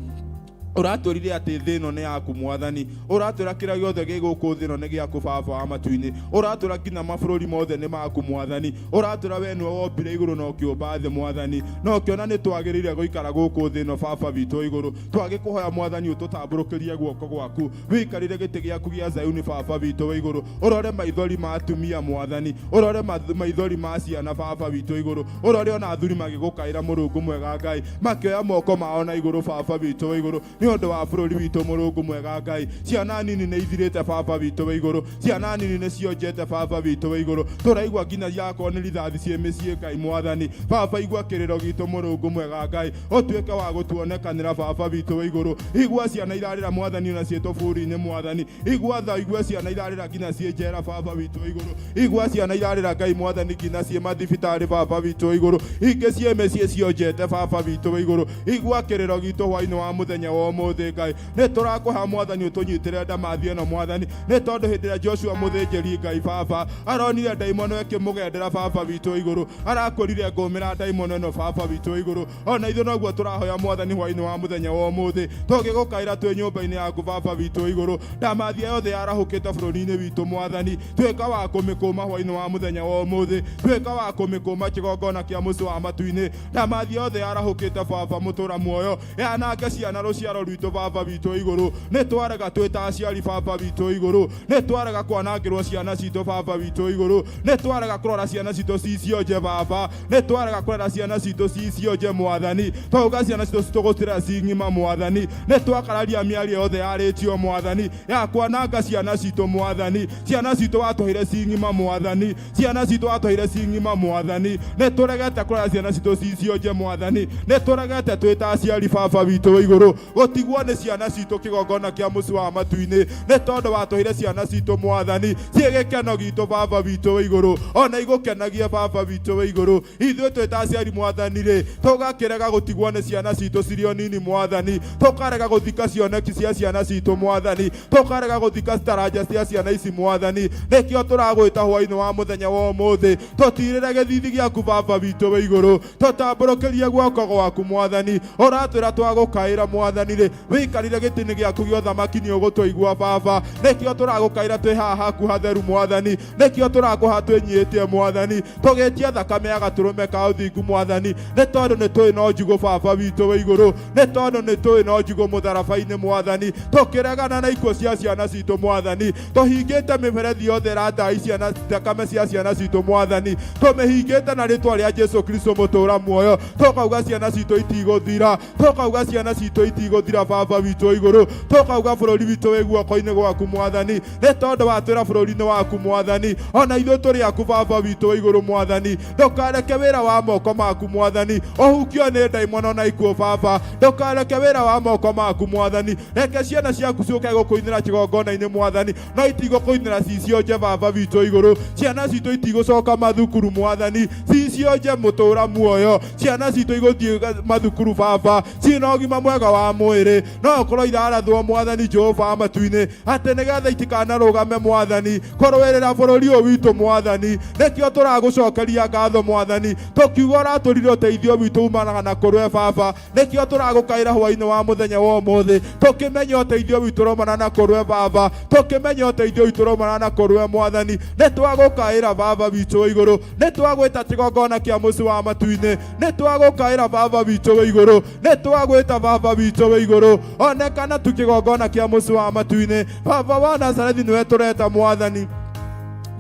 G: Ũratwĩrire atĩ thĩ ĩno nĩ yaku, Mwathani. Ũratwĩra kĩrĩa gĩothe gĩ gũkũ thĩ ĩno nĩ gĩaku, Baba wa matu-inĩ. Ũratwĩra nginya mabũrũri mothe nĩ maku, Mwathani. Ũratwĩra we nĩwe wombire igũrũ na ũkĩũmba thĩ, Mwathani, na ũkĩona nĩ twagĩrĩire gũikara gũkũ thĩ ĩno, Baba witũ wa igũrũ. Twagĩkũhoya, Mwathani, ũtũtambũrũkĩrie guoko gwaku, wĩikarĩre gĩtĩ gĩaku gĩa Zayuni, Baba witũ wa igũrũ. Ũrore maithori ma atumia, Mwathani. Ũrore maithori ma ciana, Baba witũ wa igũrũ. Ũrore ona athuri magĩgũkaĩra, Mũrungu mwega Ngai, makĩoya moko mao na igũrũ, Baba witũ wa igũrũ, nĩ ũndũ wa bũrũri witũ, Mũrungu mwega Ngai. Ciana nini nĩ ithirĩte, Baba witũ wa igũrũ. Ciana nini nĩ cionjete, Baba witũ wa igũrũ. Tũraigua nginya ciakorwo nĩ rithathi ciĩ mĩciĩ, Ngai Mwathani. Baba, igua kĩrĩro gitũ, Mũrungu mwega Ngai, ũtuĩke wa gũtuonekanĩra, Baba witũ wa igũrũ. Igua ciana irarĩra, Mwathani, ona ciĩ tũburi-inĩ, Mwathani. Igua tha, igue ciana irarĩra nginya ciĩ njera, Baba witũ wa igũrũ. Igua ciana irarĩra, Ngai Mwathani, nginya ciĩ mathibitarĩ, Baba witũ wa igũrũ. Ingĩ ciĩ mĩciĩ cionjete, Baba witũ wa igũrũ. Igua kĩrĩro gitũ hwaĩ-inĩ wa mũthenya wa ũmũthĩ, Ngai. Nĩ tũrakũhoya, Mwathani, ũtũnyitĩre ndamathi ĩno, Mwathani, nĩ tondũ hĩndĩ ĩrĩa Joshua mũthĩnjĩri Ngai, Baba, aronire ndaimono ĩkĩmũgendera, Baba witũ wa igũrũ, arakwĩrire ngũmĩra ndaimono ĩno, Baba witũ wa igũrũ. Ona ithuĩ noguo tũrahoya, Mwathani, hwaĩ-inĩ wa mũthenya wa ũmũthĩ, tũgĩgũkaĩra twĩ nyũmba-inĩ yaku, Baba witũ wa igũrũ. Ndamathia yothe yarahũkĩte bũrũri-inĩ witũ, Mwathani, tuĩka wa kũmĩkũma hwaĩ-inĩ wa mũthenya wa ũmũthĩ, tuĩka wa kũmĩkũma kĩgongona kĩa mũciĩ wa matu-inĩ. Ndamathia yothe yarahũkĩte, Baba mũtũra muoyo, yanange ciana rũciaro rwitũ, Baba witũ igũrũ. Nĩ twarega twĩ ta aciari, Baba witũ igũrũ. Nĩ twarega kwanangĩrwo ciana citũ, Baba witũ igũrũ. Nĩ twarega kũrora ciana citũ ci cionje, Baba. Nĩ twarega kũrera ciana citũ ci cionje, Mwathani. Twauga ciana citũ citũgũcirera ci ng'ima, Mwathani. Nĩ twakararia mĩario yothe yarĩtio, Mwathani, ya kwananga ciana citũ, Mwathani. Ciana citũ watũheire ci ng'ima, Mwathani. Ciana citũ watũheire ci ng'ima, Mwathani. Nĩ tũregete kũrera ciana citũ ci cionje, Mwathani. Nĩ tũregete twĩ ta aciari, Baba witũ wa igũrũ. Gũtigwo nĩ ciana citũ kĩgongona kĩa mũciĩ wa matu-inĩ, nĩ tondũ watũheire ciana citũ Mwathani ciĩ gĩkeno gitũ Baba witũ wĩ igũrũ, ona igũkenagie Baba witũ wĩ igũrũ. Ithuĩ twĩ ta aciari Mwathani rĩ, tũgakĩrega gũtigwo nĩ ciana citũ cirĩ o nini Mwathani, tũkarega gũthika cioneki cia ciana citũ Mwathani, tũkarega gũthika taranja cia ciana ici Mwathani. Nĩkĩo tũragwĩta hwainĩ wa mũthenya wa ũmũthĩ, tũtirĩre gĩthithi gĩaku Baba witũ wĩ igũrũ, tũtambũrũkĩrie guoko gwaku Mwathani. Ũratwĩra twagũkaĩra Mwathani rĩ, wĩikarire gĩtĩ-inĩ gĩaku gĩa ũthamaki nĩ ũgũtũigua Baba. Nĩkĩo tũragũkaĩra twĩ haha haku hatheru Mwathani, nĩkĩo tũrakũha twĩnyihĩtie Mwathani, tũgĩtia thakame ya gatũrũme ka ũthingu Mwathani, nĩ tondũ nĩ tũĩ no njugũ Baba witũ wĩ igũrũ, nĩ tondũ nĩ tũĩ no njugũ mũtharaba-inĩ Mwathani, tũkĩregana na ikuũ cia ciana citũ Mwathani, tũhingĩte mĩberethi yothe ĩratai ciana thakame cia ciana citũ Mwathani, tũmĩhingĩte na rĩtwa rĩa Jesu Kristo mũtũra muoyo, tũkauga ciana citũ itigũthira, tũkauga ciana citũ itigũthira Baba witũ igũrũ, tũkauga bũrũri witũ wĩ guoko-inĩ gwaku Mwathani, nĩ tondũ watwĩra bũrũri-inĩ waku Mwathani, ona ithuĩ tũrĩ aku Baba witũ wĩ igũrũ Mwathani. Ndũkareke wĩra wa moko maku Mwathani ũhukio nĩ ndaimono na ikuũ Baba, ndũkareke wĩra wa moko maku Mwathani, reke ciana ciaku ciũke gũkũinĩra kĩgongona-inĩ Mwathani, no itigũkũinĩra cicionje Baba witũ igũrũ. Ciana citũ itigũcoka mathukuru Mwathani, cicionje mũtũra muoyo. Ciana citũ igũthiĩ mathukuru Baba ciĩna ũgima mwega wa mwĩrĩ, no ũkorwo irarathwo Mwathani Jehova wa matu-inĩ, atĩ nĩgetha itikanarũgame Mwathani kũrũĩrĩra bũrũri ũyũ witũ Mwathani. Nĩkĩo tũragũcokeria ngatho Mwathani, tũkiuga ũratũrire ũteithio witũ umanaga na kũrũe Baba. Nĩkĩo tũragũkaĩra hwainĩ wa mũthenya wa ũmũthĩ, tũkĩmenya ũteithio witũ ũraumana na kũrũe Baba, tũkĩmenya ũteithio witũ ũraumana na kũrũe Mwathani. Nĩ twagũkaĩra Baba witũ wĩ igũrũ, nĩ twagwĩta kĩgongona kĩa mũciĩ wa matu-inĩ, nĩ twagũkaĩra Baba witũ wĩ igũrũ, nĩ twagwĩta Baba witũ wĩ igũrũ, onekana tu kĩgongona kĩa mũciĩ wa matu-inĩ. Baba wa Nazarethi nĩwe tũreta Mwathani,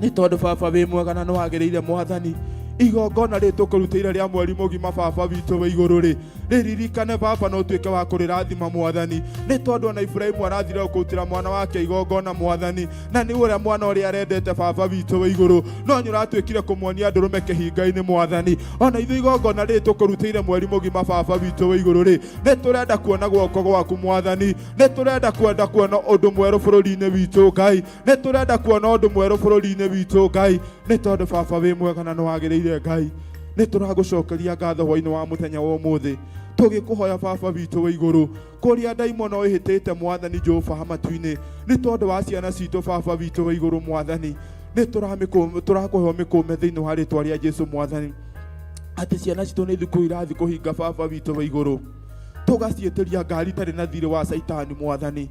G: nĩ tondũ Baba wĩ mwega na nĩ wagĩrĩire Mwathani. Igongona rĩrĩ tũkũrutĩire rĩa mweri mũgima Baba witũ wĩ igũrũ rĩ, rĩririkane Baba na ũtuĩke wa kũrĩrathima Mwathani, nĩ tondũ ona Iburahĩmu arathire kũrutĩra mwana wake igongona Mwathani, na nĩ ũrĩa mwana ũrĩa arendete Baba witũ wĩ igũrũ, no nĩ ũratuĩkire kũmuonia ndũrũme kĩhinga-inĩ Mwathani. Ona ithuĩ igongona rĩrĩ tũkũrutĩire mweri mũgima Baba witũ wĩ igũrũ rĩ, nĩ tũrenda kuona guoko gwaku Mwathani, nĩ tũrenda kwenda kuona ũndũ mwerũ bũrũri-inĩ witũ Ngai, nĩ tũrenda kuona ũndũ mwerũ bũrũri-inĩ witũ Ngai, nĩ tondũ Baba wĩ mwega na nĩ wagĩrĩire Ngai. Nĩ tũragũcokeria ngatho hwainĩ wa mũthenya wa ũmũthĩ, tũgĩkũhoya Baba witũ wĩ igũrũ, kũrĩa ndaimono ĩhĩtĩte Mwathani Jehova matu-inĩ, nĩ tondũ wa ciana citũ Baba witũ wĩ igũrũ Mwathani, nĩ tũrakũhe ũmĩkũme thĩinĩ wa rĩtwa rĩa Jesu Mwathani, atĩ ciana citũ nĩ thukuru irathiĩ kũhinga Baba witũ wĩ igũrũ, tũgaciĩtĩria ngari itarĩ na thirĩ wa Caitani Mwathani,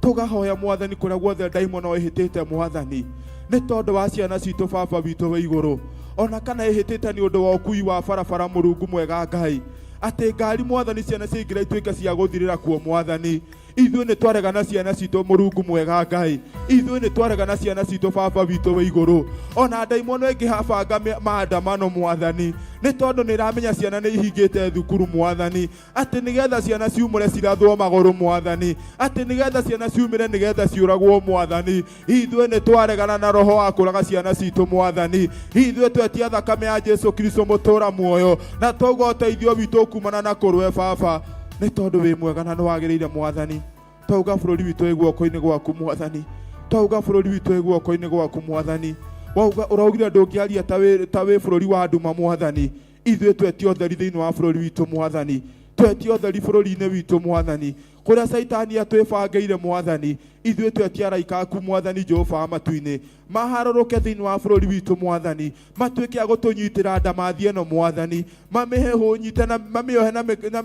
G: tũgahoya Mwathani kũrĩa guothe ndaimono ĩhĩtĩte Mwathani, nĩ tondũ wa ciana citũ Baba witũ wĩ igũrũ, ona kana ĩhĩtĩte nĩ ũndũ wa ũkui wa barabara Mũrungu mwega Ngai, atĩ ngari Mwathani ciana ciaingĩra ituĩke cia gũthirĩra kuo Mwathani. Ithuĩ nĩ twarega na ciana citũ Mũrungu mwega Ngai, ithuĩ nĩ twarega na ciana citũ Baba witũ wĩ igũrũ. Ona ndaimono ĩngĩhabanga maandamano Mwathani, nĩ tondũ nĩ ĩramenya ciana nĩ ihingĩte thukuru Mwathani, atĩ nĩgetha ciana ciumũre cirathwo magũrũ Mwathani, atĩ nĩgetha ciana ciumĩre nĩgetha ciũragwo Mwathani. Ithuĩ nĩ twaregana na roho wa kũraga ciana citũ Mwathani, ithuĩ twetia thakame ya Jesu Kristo mũtũra muoyo, na twauga ũteithio witũ kumana na kũrũe Baba, nĩ tondũ wĩ mwega na nĩ wagĩrĩire Mwathani. Twauga bũrũri witũ wĩ guoko-inĩ gwaku Mwathani, twauga bũrũri witũ wĩ guoko-inĩ gwaku Mwathani. Wauga ũraugire ndũngĩaria ta wĩ bũrũri wa nduma Mwathani, ithuĩ twetia ũtheri thĩinĩ wa bũrũri witũ Mwathani, twetia ũtheri bũrũri-inĩ witũ Mwathani, kũrĩa Caitani atwĩbangĩire Mwathani, ithuĩ twetia araika aku Mwathani Jehova wa matu-inĩ, maharũrũke thĩinĩ wa bũrũri witũ Mwathani, matuĩke a gũtũnyitĩra ndamathi ĩno Mwathani, mamĩhũnyite na mamĩohe na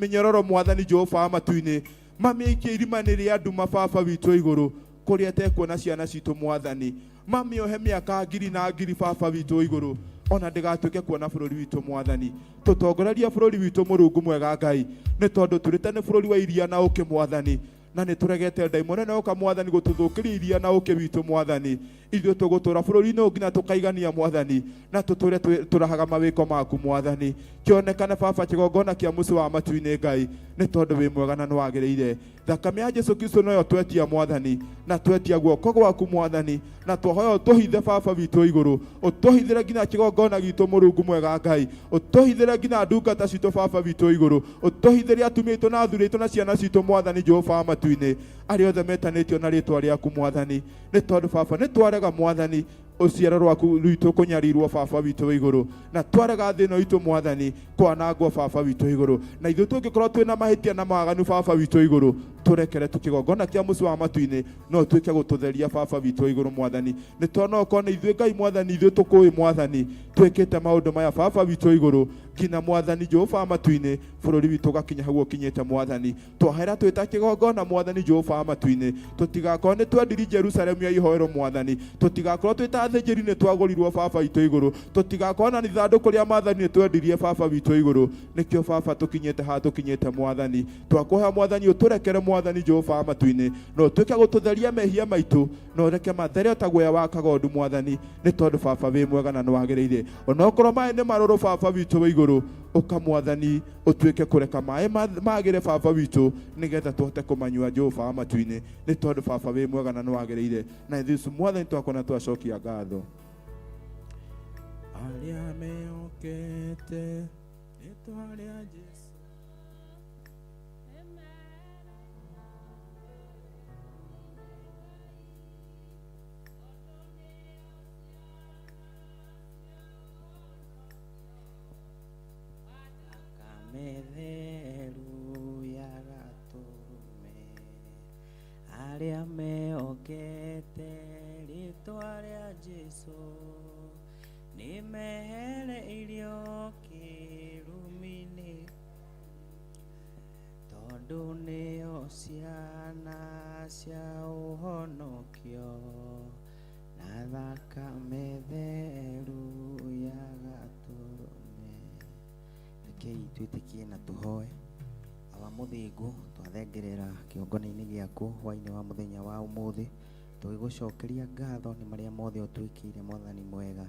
G: mĩnyororo Mwathani Jehova wa matu-inĩ, mamĩikie irima-inĩ rĩa nduma Baba witũ igũrũ, kũrĩa tekuona ciana citũ Mwathani, mamĩohe mĩaka ngiri na ngiri Baba witũ igũrũ, ona ndĩgatuĩke kuona bũrũri witũ Mwathani. Tũtongorerie bũrũri witũ Mũrungu mwega Ngai, nĩ tondũ tũrĩte nĩ bũrũri wa iria na ũkĩ Mwathani. Na nĩ tũregete ndaimono ĩno yoka Mwathani gũtũthũkĩria iria na ũkĩ witũ Mwathani. Ithuĩ tũgũtũra bũrũri-inĩ ũyũ nginya tũkaigania Mwathani, na tũtũre tũrahaga mawĩko maku Mwathani. Kĩonekane Baba kĩgongona kĩa mũciĩ wa matu-inĩ Ngai, nĩ tondũ wĩ mwega na nĩwagĩrĩire. Thakame ya Jesu Kristo noyo twetia Mwathani, na twetia guoko gwaku Mwathani, na twahoya ũtũhithe Baba witũ igũrũ, ũtũhithĩre nginya kĩgongona gitũ Mũrungu mwega Ngai, ũtũhithĩre nginya ndungata citũ Baba witũ igũrũ, ũtũhithĩre atumia aitũ na athuri aitũ na ciana citũ Mwathani Jehova wa matu-inĩ, arĩa othe metanĩtio na rĩtwa rĩaku Mwathani, nĩ tondũ Baba nĩ twarega Mwathani ũciaro rwaku rwitũ kũnyarirwo Baba witũ wĩ igũrũ, na twarega thĩ ĩno itũ Mwathani kwanangwo Baba witũ igũrũ, na ithuĩ tũngĩkorwo twĩna mahĩtia na mawaganu Baba witũ igũrũ, tũrekere tũkĩgongona kĩa mũciĩ wa matu-inĩ, no ũtuĩke gũtũtheria Baba witũ igũrũ Mwathani. Nĩ tondũ no ũkorwo nĩ ithuĩ Ngai Mwathani, ithuĩ tũkũĩ Mwathani, twĩkĩte maũndũ maya Baba witũ igũrũ, nginya Mwathani Jehova wa matu-inĩ, bũrũri witũ ũgakinya hau ũkinyĩte Mwathani. Twahera twĩta kĩgongona Mwathani Jehova wa matu-inĩ, tũtigakorwo nĩ twendiri Jerusalemu ya ihoero Mwathani, tũtigakorwo twĩta athĩnjĩri nĩ twagũrirwo Baba witũ igũrũ, tũtigakorwo na ithandũkũ rĩa maathani nĩ twendirie Baba witũ igũrũ. Nĩkĩo Baba tũkinyĩte haha tũkinyĩte Mwathani. Twakũhoya Mwathani ũtũrekere Mwathani Jehova wa matu-inĩ, na ũtuĩke gũtũtheria mehia maitũ, na ũreke mathere o ta guoya wa kagondu Mwathani, nĩ tondũ Baba wĩ mwega na nĩwagĩrĩire. Onokorwo maĩ nĩ marũrũ Baba witũ wĩ igũrũ, ũka Mwathani ũtuĩke kũreka maĩ magĩre Baba witũ, nĩgetha tũhote kũmanyua Jehova wa matu-inĩ, nĩ tondũ Baba wĩ mwega na nĩwagĩrĩire. Na ithuĩ Mwathani twakona twacokia ngatho. Arĩa mehokete rĩĩtwa rĩa Jesũ.
H: Metheru ya gatũrũme, arĩa mehokete rĩĩtwa rĩa Jesũ, nĩmehereirio kĩrumi-inĩ, tondũ nĩo ciana cia ũhonokio, na thakame theru ya gatũrũme. Rekei twĩtĩkie na tũhoe. Awa mũthingu, twathengerera kĩgongona-inĩ gĩaku hwaĩ-inĩ wa mũthenya wa ũmũthĩ, tũgĩgũcokeria ngatho nĩ marĩa mothe ũtwĩkĩire Mwathani mwega.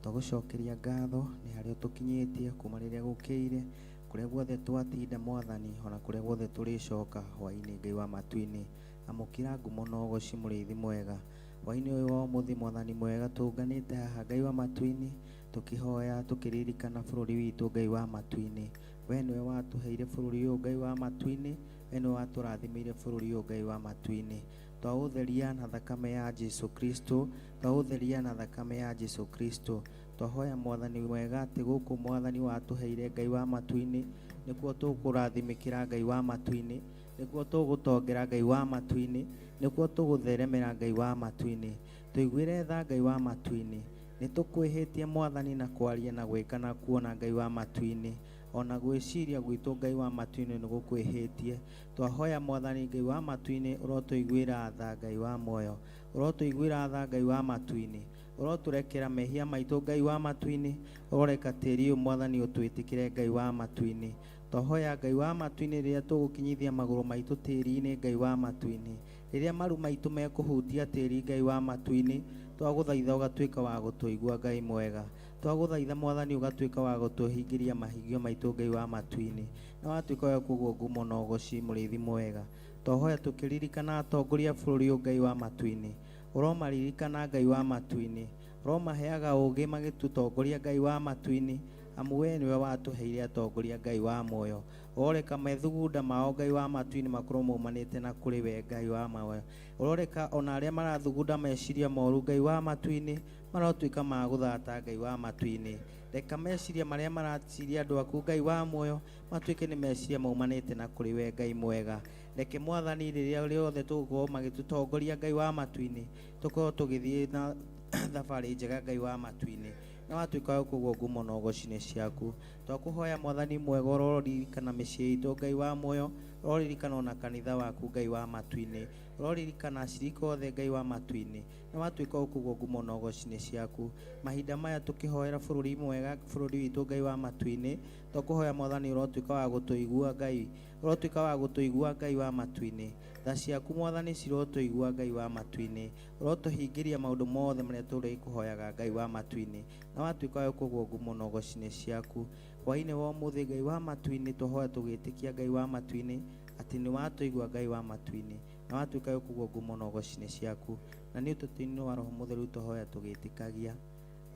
H: Twagũcokeria ngatho nĩ harĩa ũtũkinyĩtie kuma rĩrĩa gũkĩire, kũrĩa guothe twatinda Mwathani, ona kũrĩa guothe tũrĩcoka hwaĩ-inĩ Ngai wa matu-inĩ. Amũkĩra ngumo na ũgoci mũrĩithi mwega. Hwaĩ-inĩ ũyũ wa ũmũthĩ Mwathani mwega, tũnganĩte haha Ngai wa matu-inĩ, tũkĩhoya tũkĩririkana bũrũri witũ Ngai wa matu-inĩ. We nĩwe watũheire bũrũri ũyũ Ngai wa matu-inĩ, we nĩwe watũrathimĩire bũrũri ũyũ Ngai wa matu-inĩ. Twaũtheria na thakame ya Jesu Kristo, twaũtheria na thakame ya Jesu Kristo. Twahoya Mwathani mwega atĩ gũkũ Mwathani watũheire Ngai wa matu-inĩ, nĩkuo tũkũrathimĩkĩra Ngai wa matu-inĩ, nĩkuo tũgũtongera Ngai wa matu-inĩ, nĩkuo tũgũtheremera Ngai wa matu-inĩ. Tũiguĩre tha Ngai wa matu-inĩ. Nĩ tũkwĩhĩtie Mwathani na kwaria na gwĩka na kuona Ngai wa matu-inĩ, ona gwĩciria gwitũ Ngai wa matu-inĩ nĩ gũkwĩhĩtie. Twahoya Mwathani Ngai wa matu-inĩ ũrotũiguĩra tha Ngai wa muoyo, ũrotũiguĩra tha Ngai wa matu-inĩ, ũrotũrekera mehia maitũ Ngai wa matu-inĩ, ũroreka tĩri ũyũ Mwathani ũtwĩtĩkĩre Ngai wa matu-inĩ. Twahoya Ngai wa matu-inĩ rĩrĩa tũgũkinyithia magũrũ maitũ tĩri-inĩ Ngai wa matu-inĩ, rĩrĩa maru maitũ mekũhutia tĩri Ngai wa matu-inĩ, twagũthaitha ũgatuĩka wa gũtũigua Ngai mwega. Twagũthaitha Mwathani ũgatuĩka wa gũtũhingĩria mahingio maitũ Ngai wa matu-inĩ, na watuĩka wa kũgwo ngumo na ũgoci mũrĩithi mwega. Twahoya tũkĩririkana atongoria a bũrũri ũyũ Ngai wa matu-inĩ, ũromaririkana Ngai wa matu-inĩ, ũromaheaga ũũgĩ magĩtũtongoria Ngai wa matu-inĩ, amu we nĩwe watũheire atongoria Ngai wa muoyo. Ũroreka methugunda mao Ngai wa matu-inĩ makorwo maumanĩte na kũrĩ we Ngai wa muoyo. Ũroreka ona arĩa marathugunda meciria moru Ngai wa matu-inĩ, marotuĩka ma gũthata Ngai wa matu-inĩ. Reka meciria marĩa maraciria andũ aku Ngai wa muoyo matuĩke nĩ meciria maumanĩte na kũrĩ we Ngai mwega. Reke Mwathani rĩrĩa rĩothe tũgũkorwo magĩtũtongoria Ngai wa matu-inĩ, tũkorwo tũgĩthiĩ na thabarĩ njega Ngai wa matu-inĩ, na watuĩka wa kũgwo ngumo na ũgoci nĩ ciaku. Twakũhoya Mwathani mwega ũroririkana mĩciĩ itũ Ngai wa muoyo, Ũroririkana ona kanitha waku Ngai wa matu-inĩ. Ũroririkana acirika othe Ngai wa matu-inĩ. Nĩ watuĩka ũkũgwo ngumo na ũgoci-inĩ ciaku. Mahinda maya tũkĩhoera bũrũri mwega, bũrũri witũ Ngai wa matu-inĩ, tũkũhoya Mwathani ũrotuĩka wa gũtũigua Ngai. Ũrotuĩka wa gũtũigua Ngai wa matu-inĩ. Tha ciaku Mwathani cirotũigua Ngai wa matu-inĩ. Ũrotũhingĩria maũndũ mothe marĩa tũrĩkũhoyaga Ngai wa matu-inĩ. Na watuĩka wa kũgwo ngumo na ũgoci-inĩ ciaku. Hwaĩ-inĩ wa ũmũthĩ Ngai wa matu-inĩ tũhoya tũgĩtĩkia Ngai wa matu-inĩ atĩ nĩ watũigua Ngai wa matu-inĩ na watuĩka wa kũgwo ngumo na ũgoci-inĩ ciaku. Na nĩ ũtũtũ-inĩ wa Roho Mũtheru tũhoya tũgĩtĩkagia.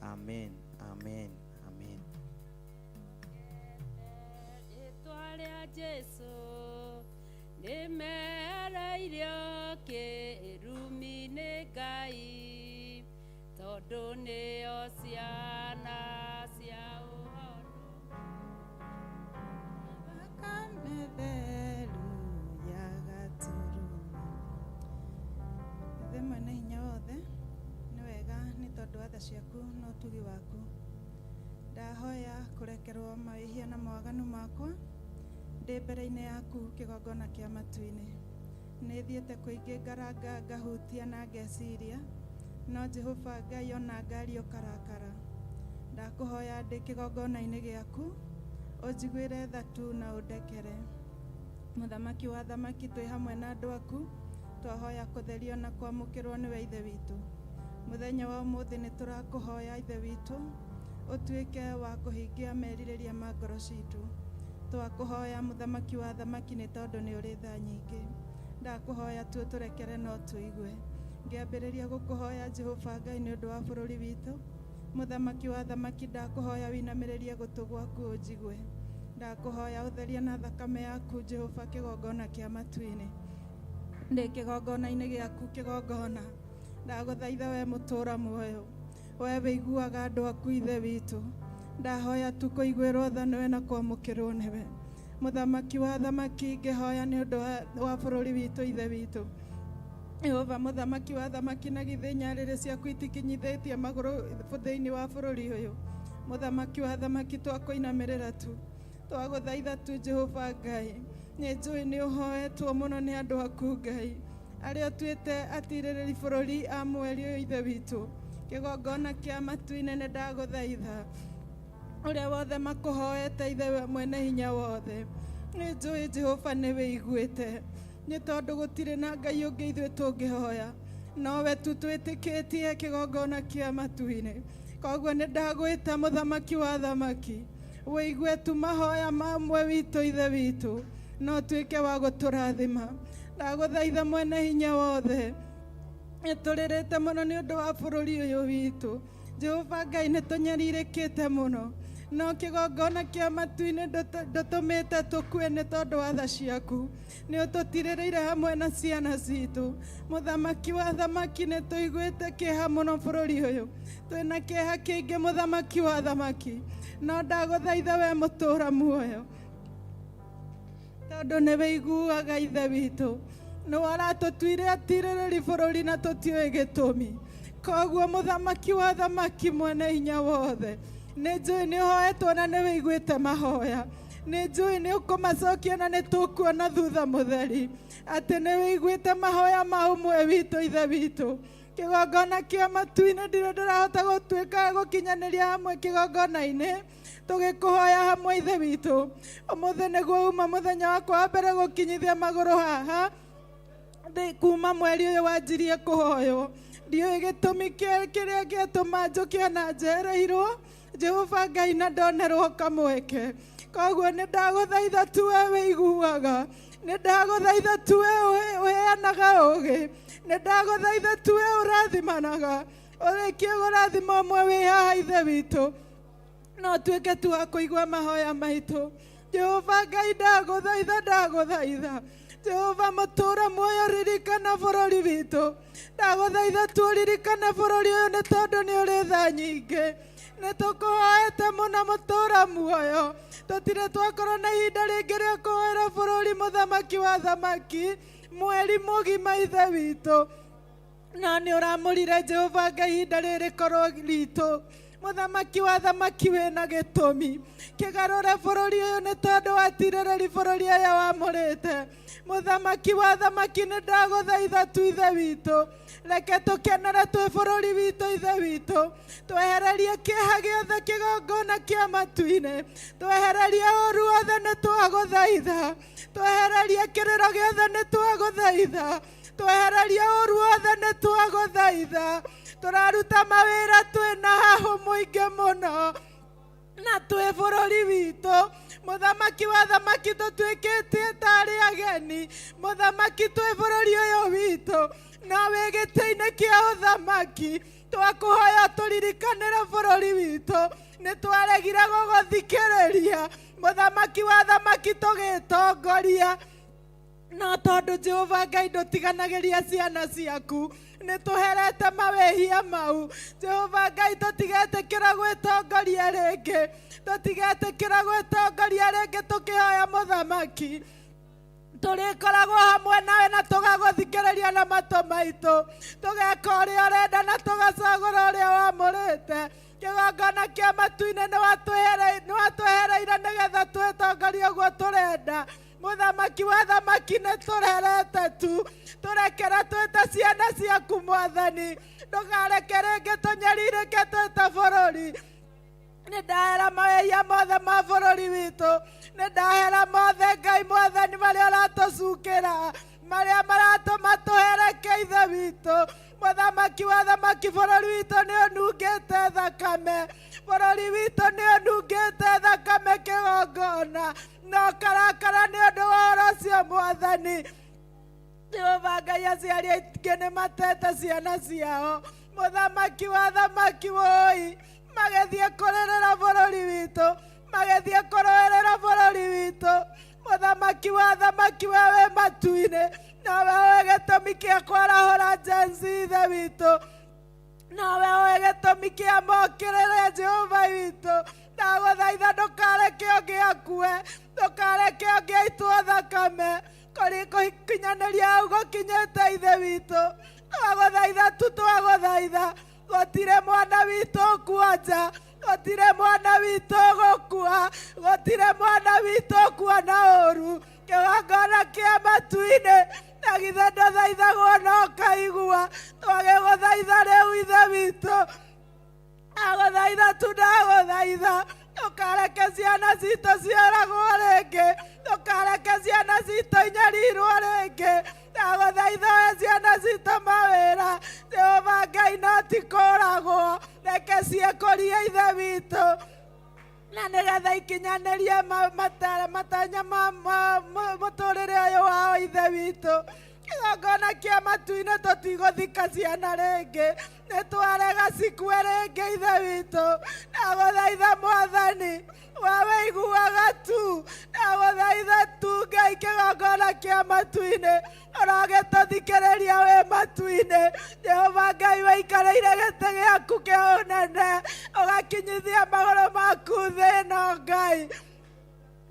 H: Amen, amen, amen.
E: Rĩtwa rĩa Jesũ nĩmereirio kĩrumi nĩ Ngai tondũ nĩo ciana cia ũhoro.
I: Thakame theru ya gatũrũme. Ithe mwene hinya wothe, nĩ wega nĩ tondũ wa tha ciaku na ũtugi waku. Ndahoya kũrekerwo mawĩhia na mawaganu makwa ndĩ mbere-inĩ yaku kĩgongona kĩa matu-inĩ. Nĩ thiĩte kũingĩ ngaranga ngahutia na ngeciria, no Jehova Ngai ona ngari ũkarakara. Ndakũhoya ndĩ kĩgongona-inĩ gĩaku, ũnjiguĩre tha tu na ũndekere. Mũthamaki wa thamaki twĩ hamwe na andũ aku, twahoya kũtherio na kwamũkĩrwo nĩwe Ithe witũ. Mũthenya wa ũmũthĩ nĩ tũrakũhoya Ithe witũ, ũtuĩke wa kũhingia merirĩria ma ngoro citũ. Twakũhoya mũthamaki wa thamaki nĩ tondũ nĩ ũrĩ tha nyingĩ. Ndakũhoya tu ũtũrekere no tũigue. Ngĩambĩrĩria gũkũhoya Jehova Ngai nĩ ũndũ wa bũrũri witũ. Mũthamaki wa thamaki ndakũhoya wĩinamĩrĩrie gũtũ gwaku ũnjigue. Ndakũhoya ũtherie na thakame yaku Jehova kĩgongona kĩa matu-inĩ. Ndĩ kĩgongona-inĩ gĩaku kĩgongona. Ndagũthaitha we mũtũũra muoyo. We wĩiguaga andũ aku Ithe witũ. Ndahoya tu kũiguĩrwo tha nĩwe na kwamũkĩrwo nĩwe. Mũthamaki wa thamaki ngĩhoya nĩ ũndũ wa bũrũri witũ Ithe witũ. Jehova mũthamaki wa thamaki na githĩ nyarĩrĩ ciaku itikinyithĩtie magũrũ thĩinĩ wa bũrũri ũyũ. Mũthamaki wa thamaki twakũinamĩrĩra tu. Twagũthaitha tu Jehova Ngai. Nĩ njũĩ nĩ ũhoetwo mũno nĩ andũ aku Ngai. Arĩa ũtuĩte atirĩrĩri bũrũri a mweri ũyũ Ithe witũ. Kĩgongona kĩa matu-inĩ nĩ ndagũthaitha. Ũrĩa wothe makũhoete Ithe mwene hinya wothe. Nĩ njũĩ Jehova nĩ wĩiguĩte. Nĩ tondũ gũtirĩ na Ngai ũngĩ ithuĩ tũngĩhoya. Nowe tu twĩtĩkĩtie kĩgongona kĩa matu-inĩ. Koguo nĩ ndagwĩta mũthamaki wa thamaki. Wĩigue tu mahoya ma ũmwe witũ Ithe witũ. No tuĩke wa gũtũrathima. Ndagũthaitha mwene hinya wothe. Nĩ tũrĩrĩte mũno nĩ ũndũ wa bũrũri ũyũ witũ. Jehova Ngai nĩ tũnyarirĩkĩte mũno. No kĩgongona kĩa matu-inĩ ndũtũmĩte tũkue nĩ tondũ wa tha ciaku. Nĩ ũtũtirĩrĩire hamwe na ciana citũ. Mũthamaki wa thamaki nĩ tũiguĩte kĩeha mũno bũrũri ũyũ. Twĩna kĩeha kĩingĩ mũthamaki wa thamaki. No ndagũthaitha we mũtũũra muoyo. Tondũ nĩ wĩiguaga Ithe witũ. Nĩ waratũtuire atirĩrĩri bũrũri na tũtiũĩ gĩtũmi. Koguo mũthamaki wa thamaki mwene hinya wothe. Nĩ njũĩ nĩ ũhoetwo na nĩ wĩiguĩte mahoya. Nĩ njũĩ nĩ ũkũmacokia na nĩ tũkuona thutha mũtheri. Atĩ nĩ wĩiguĩte mahoya ma ũmwe witũ Ithe witũ. Kĩgongona kĩa matu-inĩ ndirĩ ndĩrahota gũtuĩka gũkinyanĩria hamwe kĩgongona-inĩ. Tũgĩkũhoya hamwe Ithe witũ. Ũmũthĩ nĩguo uma mũthenya wakwa wa mbere gũkinyithia magũrũ haha. Kuma mweri ũyũ wanjirie kũhoywo. Ndiũĩ gĩtũmi kĩrĩa gĩatũma njũke ona njereirwo. Jehova Ngai na ndonerwo kamweke. Koguo nĩ ndagũthaitha tu we wĩiguaga. Nĩ ndagũthaitha tu we ũheanaga ũũgĩ. Nĩ ndagũthaitha tu we ũrathimanaga. Ũrĩkie kũrathima ũmwe wĩ haha Ithe witũ. No tuĩke tu wa kũigua mahoya maitũ. Jehova Ngai ndagũthaitha ndagũthaitha. Jehova mũtũũra muoyo ririkana bũrũri witũ. Ndagũthaitha tu ũririkane bũrũri ũyũ nĩ tondũ nĩ ũrĩ tha nyingĩ. Nĩ tũkũhoete mũno mũtũũra muoyo. Tũtirĩ twakorwo na ihinda rĩngĩ rĩa kũhoera bũrũri mũthamaki wa thamaki mweri mũgima Ithe witũ. No nĩ ũramũrire Jehova Ngai ihinda rĩrĩ korwo ritũ.
J: Mũthamaki wa thamaki wĩna gĩtũmi kĩgarũre bũrũri ũyũ nĩ tondũ watirĩrĩri bũrũri aya wamũrĩte. Mũthamaki wa thamaki nĩ ndagũthaitha tu ithe witũ, reke tũkenere twĩ bũrũri witũ ithe witũ, twehererie kĩeha gĩothe kĩgongona kĩa matu-inĩ, twehererie ũru wothe nĩ twagũthaitha, twehererie kĩrĩro gĩothe nĩ twagũthaitha, twehererie ũru wothe nĩ twagũthaitha. Tũraruta mawĩra twĩna hahũ mũingĩ mũno na twĩ bũrũri witũ. Mũthamaki wa thamaki tũtuĩkĩtie tarĩ ageni. Mũthamaki twĩ bũrũri ũyũ witũ no wĩ gĩtĩ-inĩ kĩa ũthamaki, twakũhoya tũririkanĩre bũrũri witũ. Nĩ twaregire gũgũthikĩrĩria mũthamaki wa thamaki tũgĩtongoria, no tondũ Jehova Ngai ndũtiganagĩria ciana ciaku, nĩ tũherete mawĩhia mau. Jehova Ngai tũtigetĩkĩra gwĩtongoria rĩngĩ, tũtigetĩkĩra gwĩtongoria rĩngĩ. Tũkĩhoya mũthamaki tũrĩkoragwo hamwe nawe na tũgagũthikĩrĩria na matũ maitũ, tũgeka ũrĩa ũrenda na tũgacagũra ũrĩa wamũrĩte. Kĩgongona kĩa matu-inĩ nĩ watwehereire nĩgetha twĩtongorie ũguo tũrenda. Mũthamaki wa thamaki nĩ tũrerete tu, tũrekere twĩta ciana ciaku mwathani, ndũkareke rĩngĩ tũnyarirĩke twĩta bũrũri. Nĩ ndahera mawĩhia mothe ma bũrũri witũ, nĩ ndahera mothe Ngai mwathani marĩa ũratũcukĩra, marĩa maratũma tũhereke ithe witũ. Mũthamaki wa thamaki bũrũri witũ nĩ ũnungĩte thakame, bũrũri witũ nĩ ũnungĩte thakame kĩgongona, no karakara nĩ ũndũ wa ũhoro ũcio mwathani. Jehova Ngai aciari aingĩ nĩ matete ciana ciao. Mũthamaki wa thamaki woi, magĩthiĩ kũrĩrĩra bũrũri witũ, magĩthiĩ kũrũĩrĩra bũrũri witũ. Mũthamaki wa thamaki we wĩ matu-inĩ, nowe ũĩ gĩtũmi kĩa kwarahũra Gen Z ithe witũ, nowe ũĩ gĩtũmi kĩa mokĩrĩre Jehova witũ. Ndagũthaitha ndũkareke ũngĩ akue, ndũkareke ũngĩ aitwo thakame, kũrĩ kũkinyanĩria hau gũkinyĩte ithe witũ. Twagũthaitha tu, twagũthaitha, gũtirĩ mwana witũ ũkuonja, gũtirĩ mwana witũ ũgũkua, gũtirĩ mwana witũ ũkuona ũru. Kĩgongona kĩa matu-inĩ na githĩ ndũthaithagwo no ũkaigua. Twagĩgũthaitha rĩu ithe witũ, ndagũthaitha tu, ndagũthaitha ndũkareke ciana citũ cioragwo rĩngĩ, ndũkareke ciana citũ inyarirwo rĩngĩ. Ndagũthaitha we ciana citũ mawĩra Jehova Ngai no ti kũragwo, reke ciĩkũrie ithe witũ, na nĩgetha ikinyanĩrie matanya ma mũtũrĩre ũyũ wao ithe witũ. Kĩgongona kĩa matu-inĩ tũtigũthika ciana rĩngĩ, nĩ twarega cikue rĩngĩ ithe witũ. Ndagũthaitha mwathani we wĩiguaga tu, ndagũthaitha tu Ngai kĩgongona kĩa matu-inĩ ũragĩtũthikĩrĩria wĩ matu-inĩ. Jehova Ngai wĩikarĩire gĩtĩ gĩaku kĩa ũnene, ũgakinyithia magũrũ maku thĩ ĩno Ngai.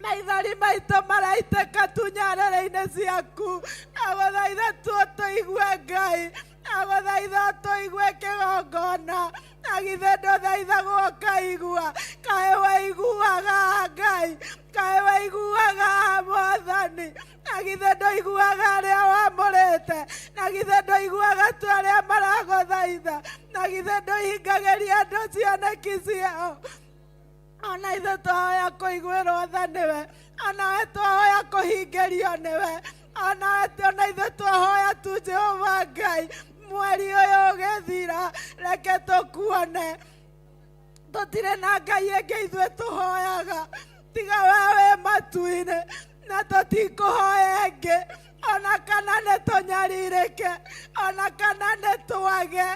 J: Maithori maitũ maraitĩka tu nyarĩrĩ-inĩ ciaku. Ndagũthaitha tu ũtũigue Ngai, ndagũthaitha ũtũigue kĩgongona, na githĩ ndũthaithagwo ũkaigua. Kaĩ waiguaga Ngai, kaĩ waiguaga mwathani, na githĩ ndũiguaga arĩa wamũrĩte, na githĩ ndũiguaga tu arĩa maragũthaitha, na githĩ ndũhingagĩria andũ cioneki ciao. Ona ithuĩ twahoya kũiguĩrwo tha nĩwe, onawe twahoya kũhingĩrio nĩwe, ona ithuĩ twahoya tu Jehova Ngai, mweri ũyũ ũgĩthira reke tũkuone. Tũtirĩ na Ngai ĩngĩ ithuĩ tũhoyaga tiga we wĩ matu-inĩ, na tũtikũhoya ĩngĩ, ona kana nĩ tũnyarirĩke, ona kana nĩ twage,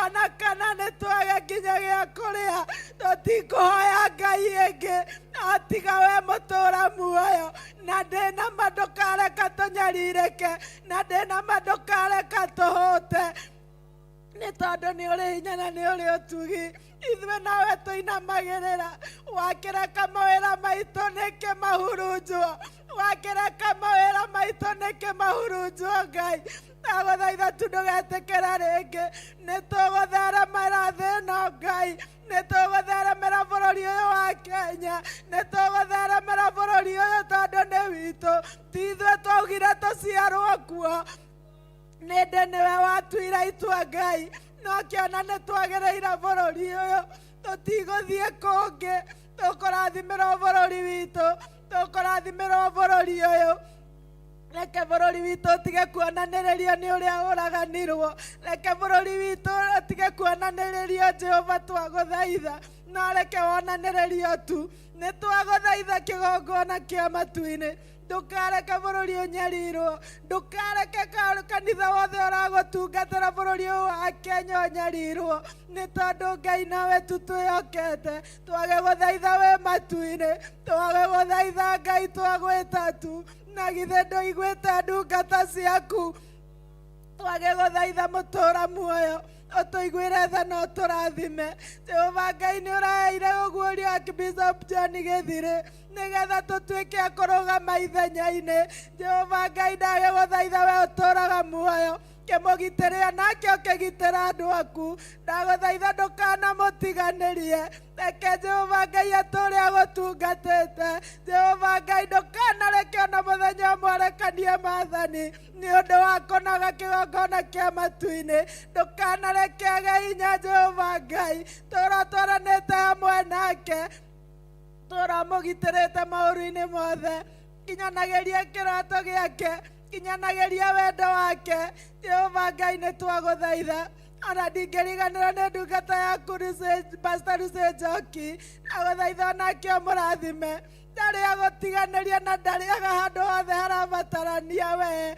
J: ona kana nĩ twage nginya gĩa kũrĩa. Tũtikũhoya Ngai ĩngĩ no tiga we mũtũra muoyo, na ndĩna ma ndũkareka tũnyarirĩke, na ndĩna ma ndũkareka tũhũte, nĩ tondũ nĩ ũrĩ hinya na nĩ ũrĩ ũtugi. Ithuĩ nawe tũinamagĩrĩra, wakĩreka mawĩra maitũ nĩkĩ mahurunjwo, Wakĩreka mawĩra maitũ nĩkĩ mahurunjwo Ngai? Ndagũthaitha tu ndũgetĩkĩra rĩngĩ. Nĩ tũgũtheremera thĩ ĩno Ngai, nĩ tũgũtheremera bũrũri ũyũ wa Kenya, nĩ tũgũtheremera bũrũri ũyũ tondũ nĩ witũ. Ti ithuĩ twaugire tũciarwo kuo, nĩndĩ nĩwe watuire itua Ngai, no kĩona nĩ twagĩrĩire bũrũri ũyũ. Tũtigũthiĩ kũngĩ, tũkũrathimĩrwo bũrũri witũ, tũkũrathimĩrwo bũrũri ũyũ. Reke bũrũri witũ ũtige kuonanĩrĩrio nĩ ũrĩa ũraganirwo. Reke bũrũri witũ ũtige kuonanĩrĩrio, Jehova twagũthaitha, no reke wonanĩrĩrio tu. Nĩ twagũthaitha kĩgongona kĩa matu-inĩ, ndũkareke bũrũri ũnyarirwo, ndũkareke kanitha wothe ũragũtungatĩra bũrũri ũyũ wa Kenya ũnyarirwo, nĩ tondũ Ngai nawe tu twĩhokete. Twage gũthaitha wĩ matu-inĩ, twage gũthaitha Ngai, twagwĩta tu, na githĩ ndũiguĩte ndungata ciaku. Twage gũthaitha mũtũra muoyo, ũtũiguĩre tha na ũtũrathime. Jehova Ngai, nĩ ũraheire ũguũrio Archbishop John Gĩthirĩ nĩgetha tũtuĩke a kũrũgama ithenya-inĩ. Jehova Ngai, ndagĩgũthaitha we ũtũraga muoyo, kĩmũgitĩre nake ũkĩgitĩra andũ aku. Ndagũthaitha ndũkanamũtiganĩrie, reke Jehova Ngai atũre agũtungatĩte. Jehova Ngai, ndũkanareke ona mũthenya ũmwe arekanie maathani nĩ ũndũ wa kũnoga kĩgongona kĩa matu-inĩ. Ndũkanareke age hinya, Jehova Ngai, tũra twaranĩte hamwe nake, tũra mũgitĩrĩte maũru-inĩ mothe. Kinyanagĩria kĩroto gĩake, kinyanagĩria wendo wake. Jehova Ngai, nĩ twagũthaitha. Ona ndingĩriganĩrwo nĩ ndungata yaku Pastor Lucy Njoki, ndagũthaitha onake ũmũrathime. Ndarĩ agũtiganĩria na ndarĩaga handũ hothe harabatarania we.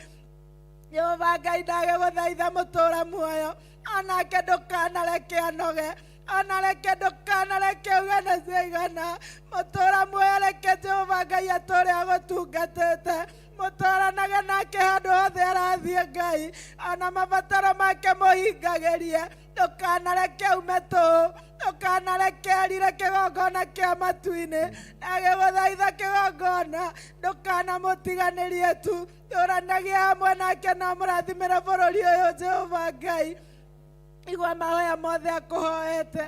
J: Jehova Ngai, ndagĩgũthaitha mũtũra muoyo, onake ndũkanareke anoge, onareke ndũkanareke uge nĩ ciaigana. Mũtũra muoyo, reke Jehova Ngai atũre agũtungatĩte, mũtwaranage nake handũ hothe arathiĩ Ngai, ona mabataro make mũhingagĩrie. Ndũkanareke ume tũhũ, ndũkanareke erire kĩgongona kĩa matu-inĩ. Ndagĩgũthaitha kĩgongona, ndũkanamũtiganĩrie tu, tũranagia hamwe nake na mũrathimĩre bũrũri ũyũ. Jehova Ngai, igua mahoya mothe akũhoete,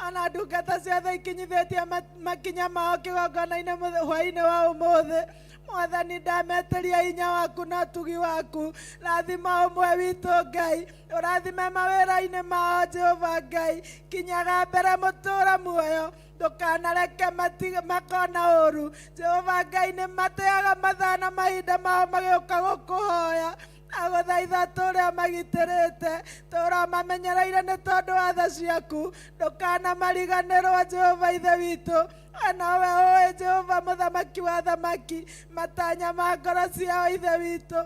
J: ona ndungata ciothe ikinyithĩtie makinya mao kĩgongona-inĩ hwaĩ-inĩ wa ũmũthĩ. Mwathani, ndametĩria hinya waku na ũtugi waku. Rathima ũmwe witũ Ngai, ũrathime mawĩra-inĩ mao. Jehova Ngai, kinyaga mbere mũtũra muoyo, ndũkanareke makona ũru. Jehova Ngai, nĩ mateaga mathaa na mahinda mao magĩũka gũkũhoya. Agũthaitha tũrĩa magitĩrĩte, tũra mamenyereire nĩ tondũ wa tha ciaku. Ndũkanamariganĩrwo, Jehova Ithe witũ, we nowe ũĩ, Jehova mũthamaki wa thamaki, matanya ma ngoro ciao. Ithe witũ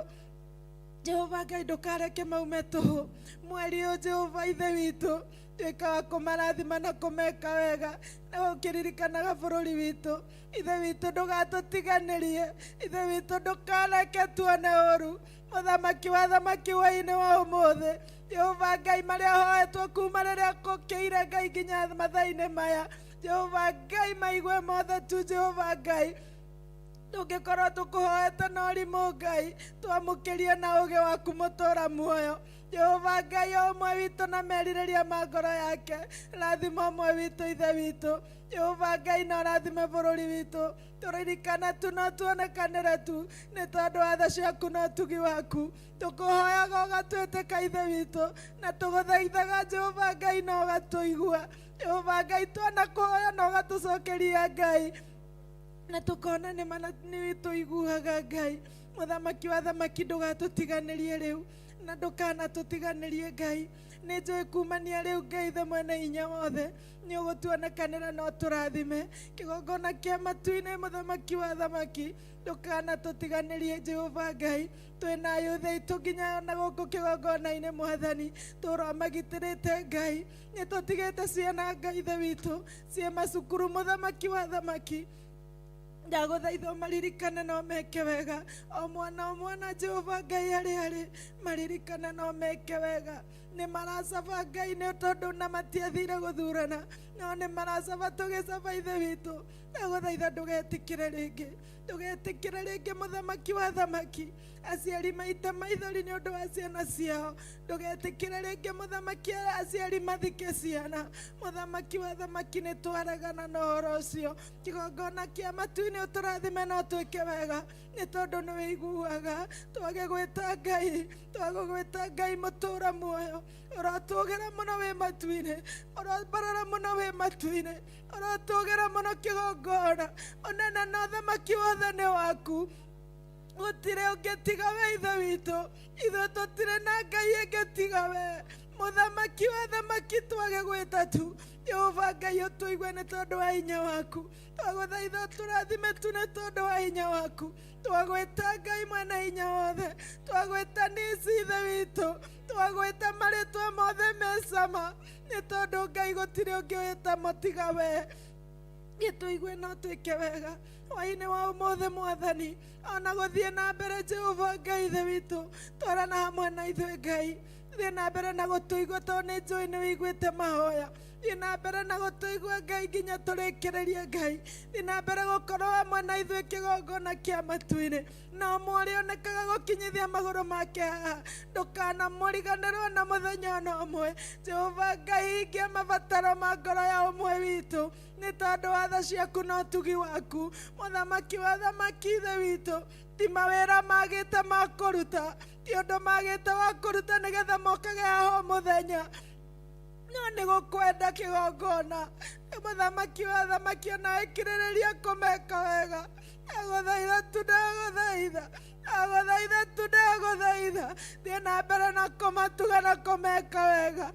J: Jehova Ngai, ndũkareke maume tũhũ mweri ũyũ. Jehova Ithe witũ, tuĩka wa kũmarathima na kũmeka wega, na ũkĩririkanaga bũrũri witũ. Ithe witũ, ndũgatũtiganĩrie. Ithe witũ, ndũkareke tuone ũru. Mũthamaki wa thamaki, wa-inĩ wa ũmũthĩ, Jehova Ngai, marĩa hoetwo kuma rĩrĩa gũkĩire Ngai nginya mathaa-inĩ maya, Jehova Ngai, maigue mothe tu. Jehova Ngai, tũngĩkorwo tũkũhoete na ũrimũ, Ngai, twamũkĩrie na ũgĩ waku mũtũra muoyo. Jehova Ngai, o ũmwe witũ na merirĩria ma ngoro yake, rathima ũmwe witũ. Ithe witũ Jehova Ngai, na ũrathime bũrũri witũ. Tũririkana tu no tuonekanĩre tu nĩ tondũ wa tha ciaku na ũtugi waku. Tũkũhoyaga ũgatwĩtĩka, Ithe witũ, na tũgũthaithaga, Jehova Ngai, na ũgatũigua. Jehova Ngai, twanakũhoya na ũgatũcokeria Ngai, na tũkona nĩ mana nĩ tũiguaga. Ngai mũthamaki wa thamaki, ndũgatũtiganĩrie rĩu na ndũkanatũtiganĩrie Ngai. Nĩ njũĩ kumania rĩu, Ngai the mwene hinya wothe, nĩ ũgũtuonekanĩra no tũrathime kĩgongona kĩa matu-inĩ. Mũthamaki wa thamaki, ndũkanatũtiganĩrie. Jehova Ngai, twĩna ayũthĩ aitũ nginya na gũkũ kĩgongona-inĩ. Mwathani, tũra magitĩrĩte. Ngai, nĩ tũtigĩte ciana, Ngai Ithe witũ, ciĩ macukuru. Mũthamaki wa thamaki, ndagũthaitha ũmaririkane na ũmeke wega, o mwana o mwana. Jehova Ngai, harĩ maririkane na ũmeke wega. Nĩ maracaba Ngai nĩ tondũ na matiathire gũthurana, no nĩ maracaba tũgĩcaba ithe witũ. Ndagũthaitha ndũgetĩkĩre rĩngĩ, ndũgetĩkĩre rĩngĩ mũthamaki wa thamaki aciari maite maithori nĩ ũndũ wa ciana ciao. Ndũgetĩkĩre rĩngĩ mũthamaki aciari mathike ciana. Mũthamaki wa thamaki nĩ twaregana na ũhoro ũcio. Kĩgongona kĩa matu-inĩ ũtũrathime na ũtwĩke wega, nĩ tondũ nĩ wĩiguaga. Twage gwĩta Ngai, twage gwĩta Ngai mũtũra muoyo. Ũrotũgĩra mũno wĩ matu-inĩ, ũrombarara mũno wĩ matu-inĩ, ũrotũgĩra mũno kĩgongona. Ũnene na ũthamaki wothe nĩ waku, gũtirĩ ũngĩ tiga we ithe witũ. Ithuĩ tũtirĩ na Ngai ĩngĩ tiga we. Mũthamaki wa thamaki twage gwĩta tu. Jehova Ngai ũtũigue nĩ tondũ wa hinya waku. Twagũthaitha ũtũrathime tu nĩ tondũ wa hinya waku. Twagwĩta Ngai mwene hinya wothe, twagwĩta nisi ithe witũ, twagwĩta marĩtwa mothe me cama, nĩ tondũ Ngai gũtirĩ ũngĩ wĩtamo tiga we. Gĩtũigue no twĩke wega hwaĩ-inĩ wa ũmũthĩ mwathani, ona gũthiĩ na mbere Jehova Ngai ithe witũ, twarana hamwe na ithuĩ Ngai. Thiĩ na mbere na gũtũigua tondũ nĩ njũĩ nĩ wĩiguĩte mahoya. Thiĩ na mbere na gũtũigua Ngai nginya tũrĩkĩrĩrie Ngai. Thiĩ na mbere gũkorwo hamwe na ithuĩ kĩgongona kĩa matu-inĩ. No ũmwe ũrĩonekaga gũkinyithia magũrũ make haha, ndũkanamũriganĩrwo na mũthenya ona ũmwe. Jehova Ngai hingia mabataro ma ngoro ya ũmwe witũ, nĩ tondũ wa tha ciaku na ũtugi waku. Mũthamaki wa thamaki ithe witũ, ti mawĩra magĩte ma kũruta, ti ũndũ magĩte wa kũruta nĩgetha mokage haha o mũthenya, no nĩ gũkwenda kĩgongona. Mũthamaki wa thamaki ona ĩkĩrĩrĩria kũmeka wega. Ndagũthaitha tu, ndagũthaitha, ndagũthaitha tu, ndagũthaitha, thiĩ na mbere na kũmatuga na kũmeka wega.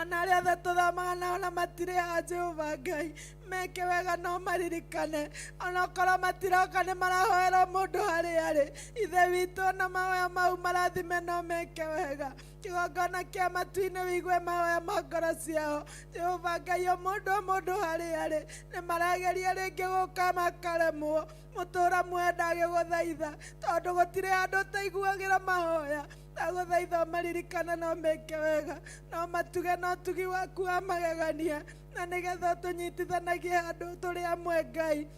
J: Ona arĩa othe tũthamaga nao na matirĩ haha Jehova Ngai, meke wega no maririkane. Ona okorwo matiroka nĩ marahoera mũndũ harĩa arĩ. Ithe witũ ona mahoya mau marathime no meke wega. Kĩgongona kĩa matu-inĩ wĩigue mahoya ma ngoro ciao. Jehova Ngai o mũndũ o mũndũ harĩa arĩ, nĩ marageria rĩngĩ gũka makaremwo. Mũtũra muoyo ndagĩgũthaitha, tondũ gũtirĩ handũ ũtaiguagĩra mahoya. Ndagũthaitha ũmaririkane no meke wega, no matuge na ũtugi waku wa magegania, na nĩgetha ũtũnyitithanagie handũ tũrĩ amwe Ngai.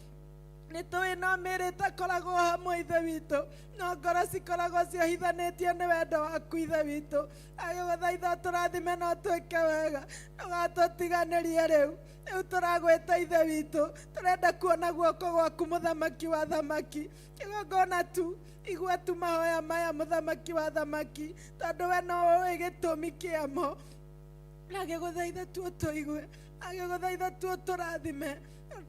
J: Nĩ tũĩ no mĩĩrĩ ĩtakoragwo hamwe ithe witũ, no ngoro cikoragwo ciohithanĩtio nĩ wendo waku ithe witũ. Agĩgũthaitha ũtũrathime na ũtwĩke wega, ndũgatũtiganĩrie rĩu. Rĩu tũragwĩta ithe witũ, tũrenda kuona guoko gwaku mũthamaki wa thamaki. Kĩgongona tu, igua tu mahoya maya mũthamaki wa thamaki, tondũ we no ũĩ gĩtũmi kĩamo. Agĩgũthaitha tu ũtũigue, agĩgũthaitha tu ũtũrathime,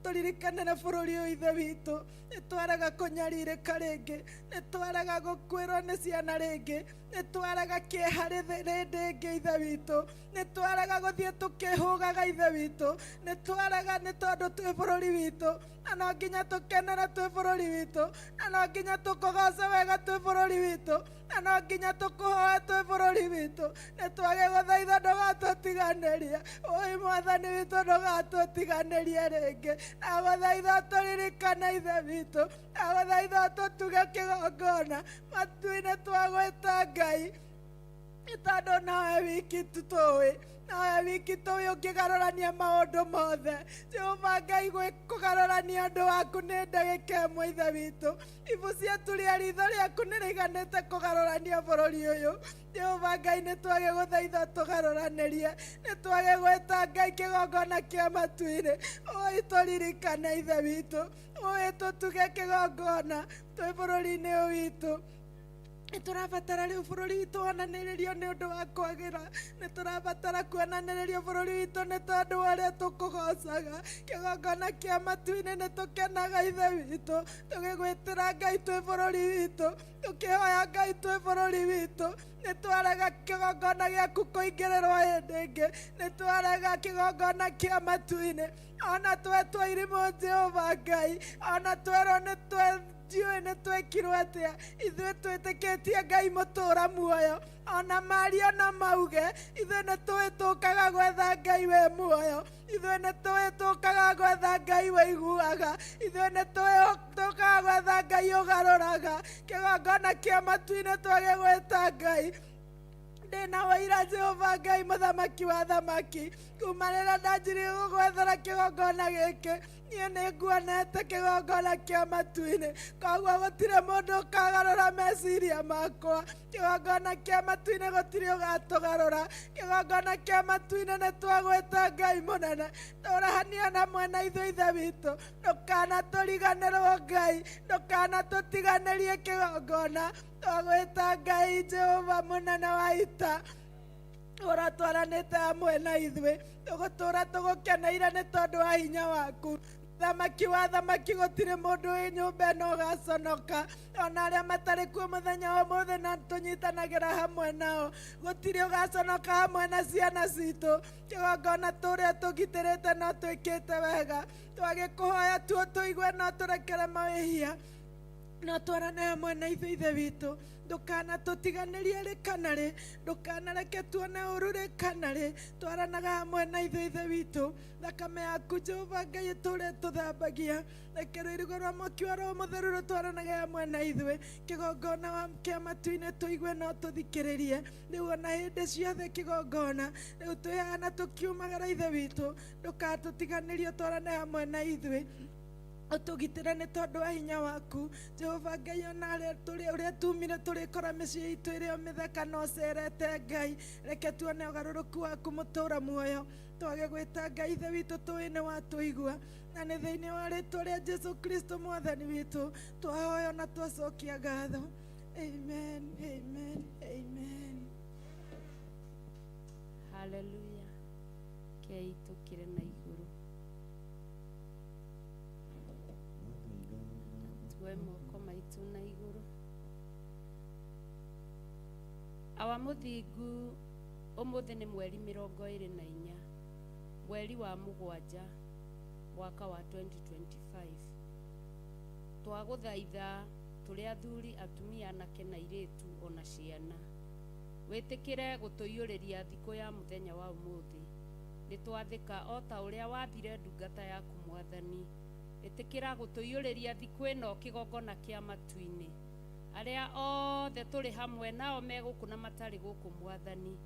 J: tũririkanĩre bũrũri ũyũ ithe witũ. Nĩ twarega kũnyarirĩka rĩngĩ, nĩ twarega gũkuĩrwo nĩ ciana rĩngĩ, nĩ twarega kĩeha rĩndĩ ĩngĩ ithe witũ, nĩ twarega gũthiĩ tũkĩhũgaga ithe witũ, nĩ twarega nĩ tondũ twĩ bũrũri witũ, na no nginya tũkenere twĩ bũrũri witũ, na no nginya tũkũgoce wega twĩ bũrũri witũ, na no nginya tũkũhoe twĩ bũrũri witũ. Nĩ twage gũthaitha ndũgatũtiganĩrie. Ũi mwathani witũ ndũgatũtiganĩrie rĩngĩ. Ndagũthaitha tũririkane ithe witũ, ndagũthaitha tũtuge kĩgongona matu-inĩ twagwĩta Ngai, nĩ tondũ nowe wiki tu tũĩ, nowe wiki tũĩ ũngĩgarũrania maũndũ mothe. Jehova Ngai kũgarũrania ũndũ waku nĩ ndagĩka ĩmwe ithe witũ. Ibu ciatu rĩa ritho rĩaku nĩ rĩiganĩte kũgarũrania bũrũri ũyũ. Jehova Ngai nĩ twage gũthaitha tũgarũranĩrie, nĩ twage gwĩta Ngai kĩgongona kĩa matu-inĩ. Ũĩ tũririkane ithe witũ, ũĩ tũtuge kĩgongona twĩ bũrũri-inĩ ũyũ witũ. Nĩ tũrabatara rĩu bũrũri witũ wonanĩrĩrio nĩ ũndũ wa kwagĩra. Nĩ tũrabatara kuonanĩrĩrio bũrũri witũ nĩ tondũ wa ũrĩa tũkũgocaga. Kĩgongona kĩa matu-inĩ nĩ tũkenaga ithe witũ, tũgĩgwĩtĩra Ngai twĩ bũrũri witũ, tũkĩhoya Ngai twĩ bũrũri witũ. Nĩ twarega kĩgongona gĩaku kũingĩrĩrwo hĩndĩ ĩngĩ, nĩ twarega kĩgongona kĩa matu-inĩ. Ona twetwo irimũ Jehova Ngai, ona twerwo nĩ ndiũĩ nĩ twekirwo atĩa, ithuĩ twĩtĩkĩtie Ngai mũtũra muoyo. Ona maria na mauge, ithuĩ nĩ tũĩ tũkaga gwetha Ngai wĩ muoyo, ithuĩ nĩ tũĩ tũkaga gwetha Ngai wĩiguaga, ithuĩ nĩ tũĩ tũkaga gwetha Ngai ũgarũraga. Kĩgongona kĩa matu-inĩ twage gwĩta Ngai. Ndĩna waira Jehova Ngai mũthamaki wa thamaki, kuma rĩrĩa ndanjirie gũgwethera kĩgongona gĩkĩ, niĩ nĩ nguonete kĩgongona kĩa matu-inĩ, koguo gũtirĩ mũndũ ũkagarũra meciria makwa. Kĩgongona kĩa matu-inĩ gũtirĩ ũgatũgarũra. Kĩgongona kĩa matu-inĩ nĩ twagwĩta Ngai mũnene, tũrahania hamwe na ithuĩ Ithe witũ, ndũkanatũriganĩrwo Ngai, ndũkanatũtiganĩrie kĩgongona. Twagwĩta Ngai Jehova mũnene wa ita, ũratwaranĩte hamwe na ithuĩ, tũgũtũra tũgũkeneire nĩ tondũ wa hinya waku. Thamaki wa thamaki, gũtirĩ mũndũ wĩ nyũmba ĩno ũgaconoka, ona arĩa matarĩ kuo mũthenya wa ũmũthĩ na tũnyitanagĩra hamwe nao, gũtirĩ ũgaconoka hamwe na ciana citũ. Kĩgongona tũrĩa tũgitĩrĩte no twĩkĩte wega, twagĩkũhoya tuo tũigue no tũrekere mawĩhia, no twarane hamwe na ithuĩ Ithe witũ, ndũkanatũtiganĩrie rĩ kana rĩ, ndũkanareke tuone ũru rĩ kana rĩ, twaranaga hamwe na ithuĩ Ithe witũ. Thakame yaku Jehova Ngai ĩtũre tũthambagia, reke rũirigo rwa mwaki wa Roho Mũtheru rũtwaranage hamwe na ithuĩ. Kĩgongona kĩa matu-inĩ tũigue no tũthikĩrĩrie rĩu ona hĩndĩ ciothe. Kĩgongona rĩu twĩ haha na tũkiumagara Ithe witũ, ndũkanatũtiganĩrie, twarane hamwe na ithuĩ, ũtũgitĩre nĩ tondũ wa hinya waku Jehova Ngai. Ona arĩa tũrĩ ũrĩa tumire tũrĩkora mĩciĩ itũ ĩrĩ o mĩthaka no cerete Ngai, reke tuone ũgarũrũku waku mũtũra muoyo. Twage gwĩta Ngai Ithe witũ, tũĩ nĩ watũigua, na nĩ thĩinĩ wa rĩtwa rĩa Jesu Kristo mwathani witũ twahoya na twacokia ngatho. Amen, amen, amen.
E: Haleluya. Kei tũkĩre na igũrũ, tuoe moko maitũ na igũrũ. Awa mũthingu, ũmũthĩ nĩ mweri 24, mweri wa mũgwanja, mwaka wa 2025. Twagũthaitha tũrĩ athuri, atumia, anake na airĩtu ona ciana, wĩtĩkĩre gũtũiyũrĩria thikũ ya mũthenya wa ũmũthĩ. Nĩ twathĩka o ta ũrĩa wathire ndungata yaku mwathani. Ĩtĩkĩra gũtũiyũrĩria thikũ ĩno kĩgongona kĩa matu-inĩ. Arĩa othe tũrĩ hamwe nao me gũkũ na matarĩ gũkũ mwathani,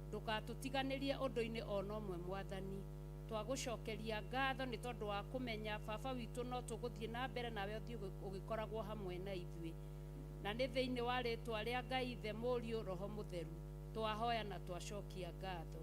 E: ndũgatũtiganĩrie ũndũ-inĩ ona ũmwe mwathani. Twagũcokeria ngatho nĩ tondũ wa kũmenya baba witũ no tũgũthiĩ na mbere nawe ũthiĩ ũgĩkoragwo hamwe na ithuĩ, na nĩ thĩinĩ wa rĩtwa rĩa Ngai Ithe, Mũriũ, Roho Mũtheru twahoya na twacokia ngatho.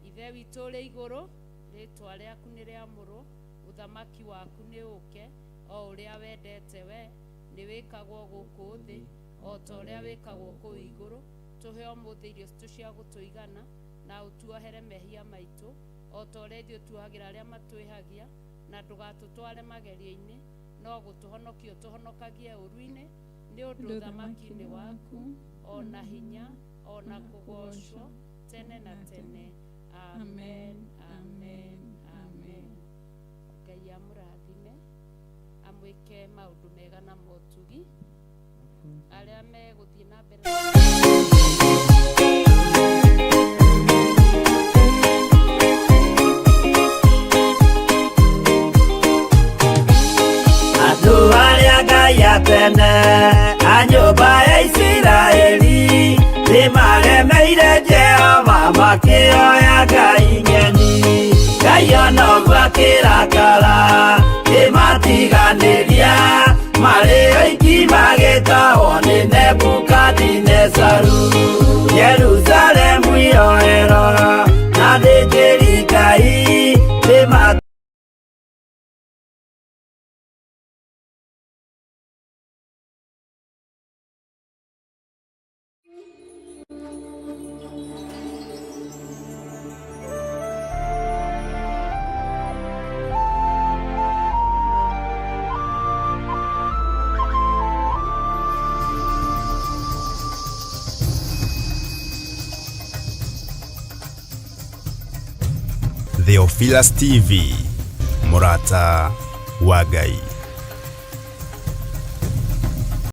E: Ithe witũ ũrĩ igũrũ, rĩtwa rĩaku nĩ rĩamũrwo, ũthamaki waku nĩ ũke, o ũrĩa wendete we nĩ wĩkagwo gũkũ thĩ o ta ũrĩa wĩkagwo kũu igũrũ. Tũhe ũmũthĩ irio citũ cia gũtũigana, na ũtuohere mehia maitũ o ta ũrĩa ithuĩ tuohagĩra arĩa matwĩhagia, na ndũgatũtware magerio-inĩ, no gũtũhonokia ũtũhonokagie ũru-inĩ, nĩ ũndũ ũthamaki nĩ waku, ona hinya, ona kũgoocwo tene na tene. Amen, amen, amen. Ngai amũrathime, amwĩke maũndũ mega na motugi arĩa megũthiĩ na mbere.
K: Andũ arĩa Ngai a tene a nyũmba ya Isiraeli nĩmaremeire Jehova, makĩoya ngai ng'eni. Ngai ona ũguo akĩrakara, kĩmatiganĩria marĩ oiki, magĩtahwo nĩ Nebukadinezaru. Yerusalemu iroero na thĩnjĩri Ngai nĩma
A: Theophilus TV, mũrata wa Ngai.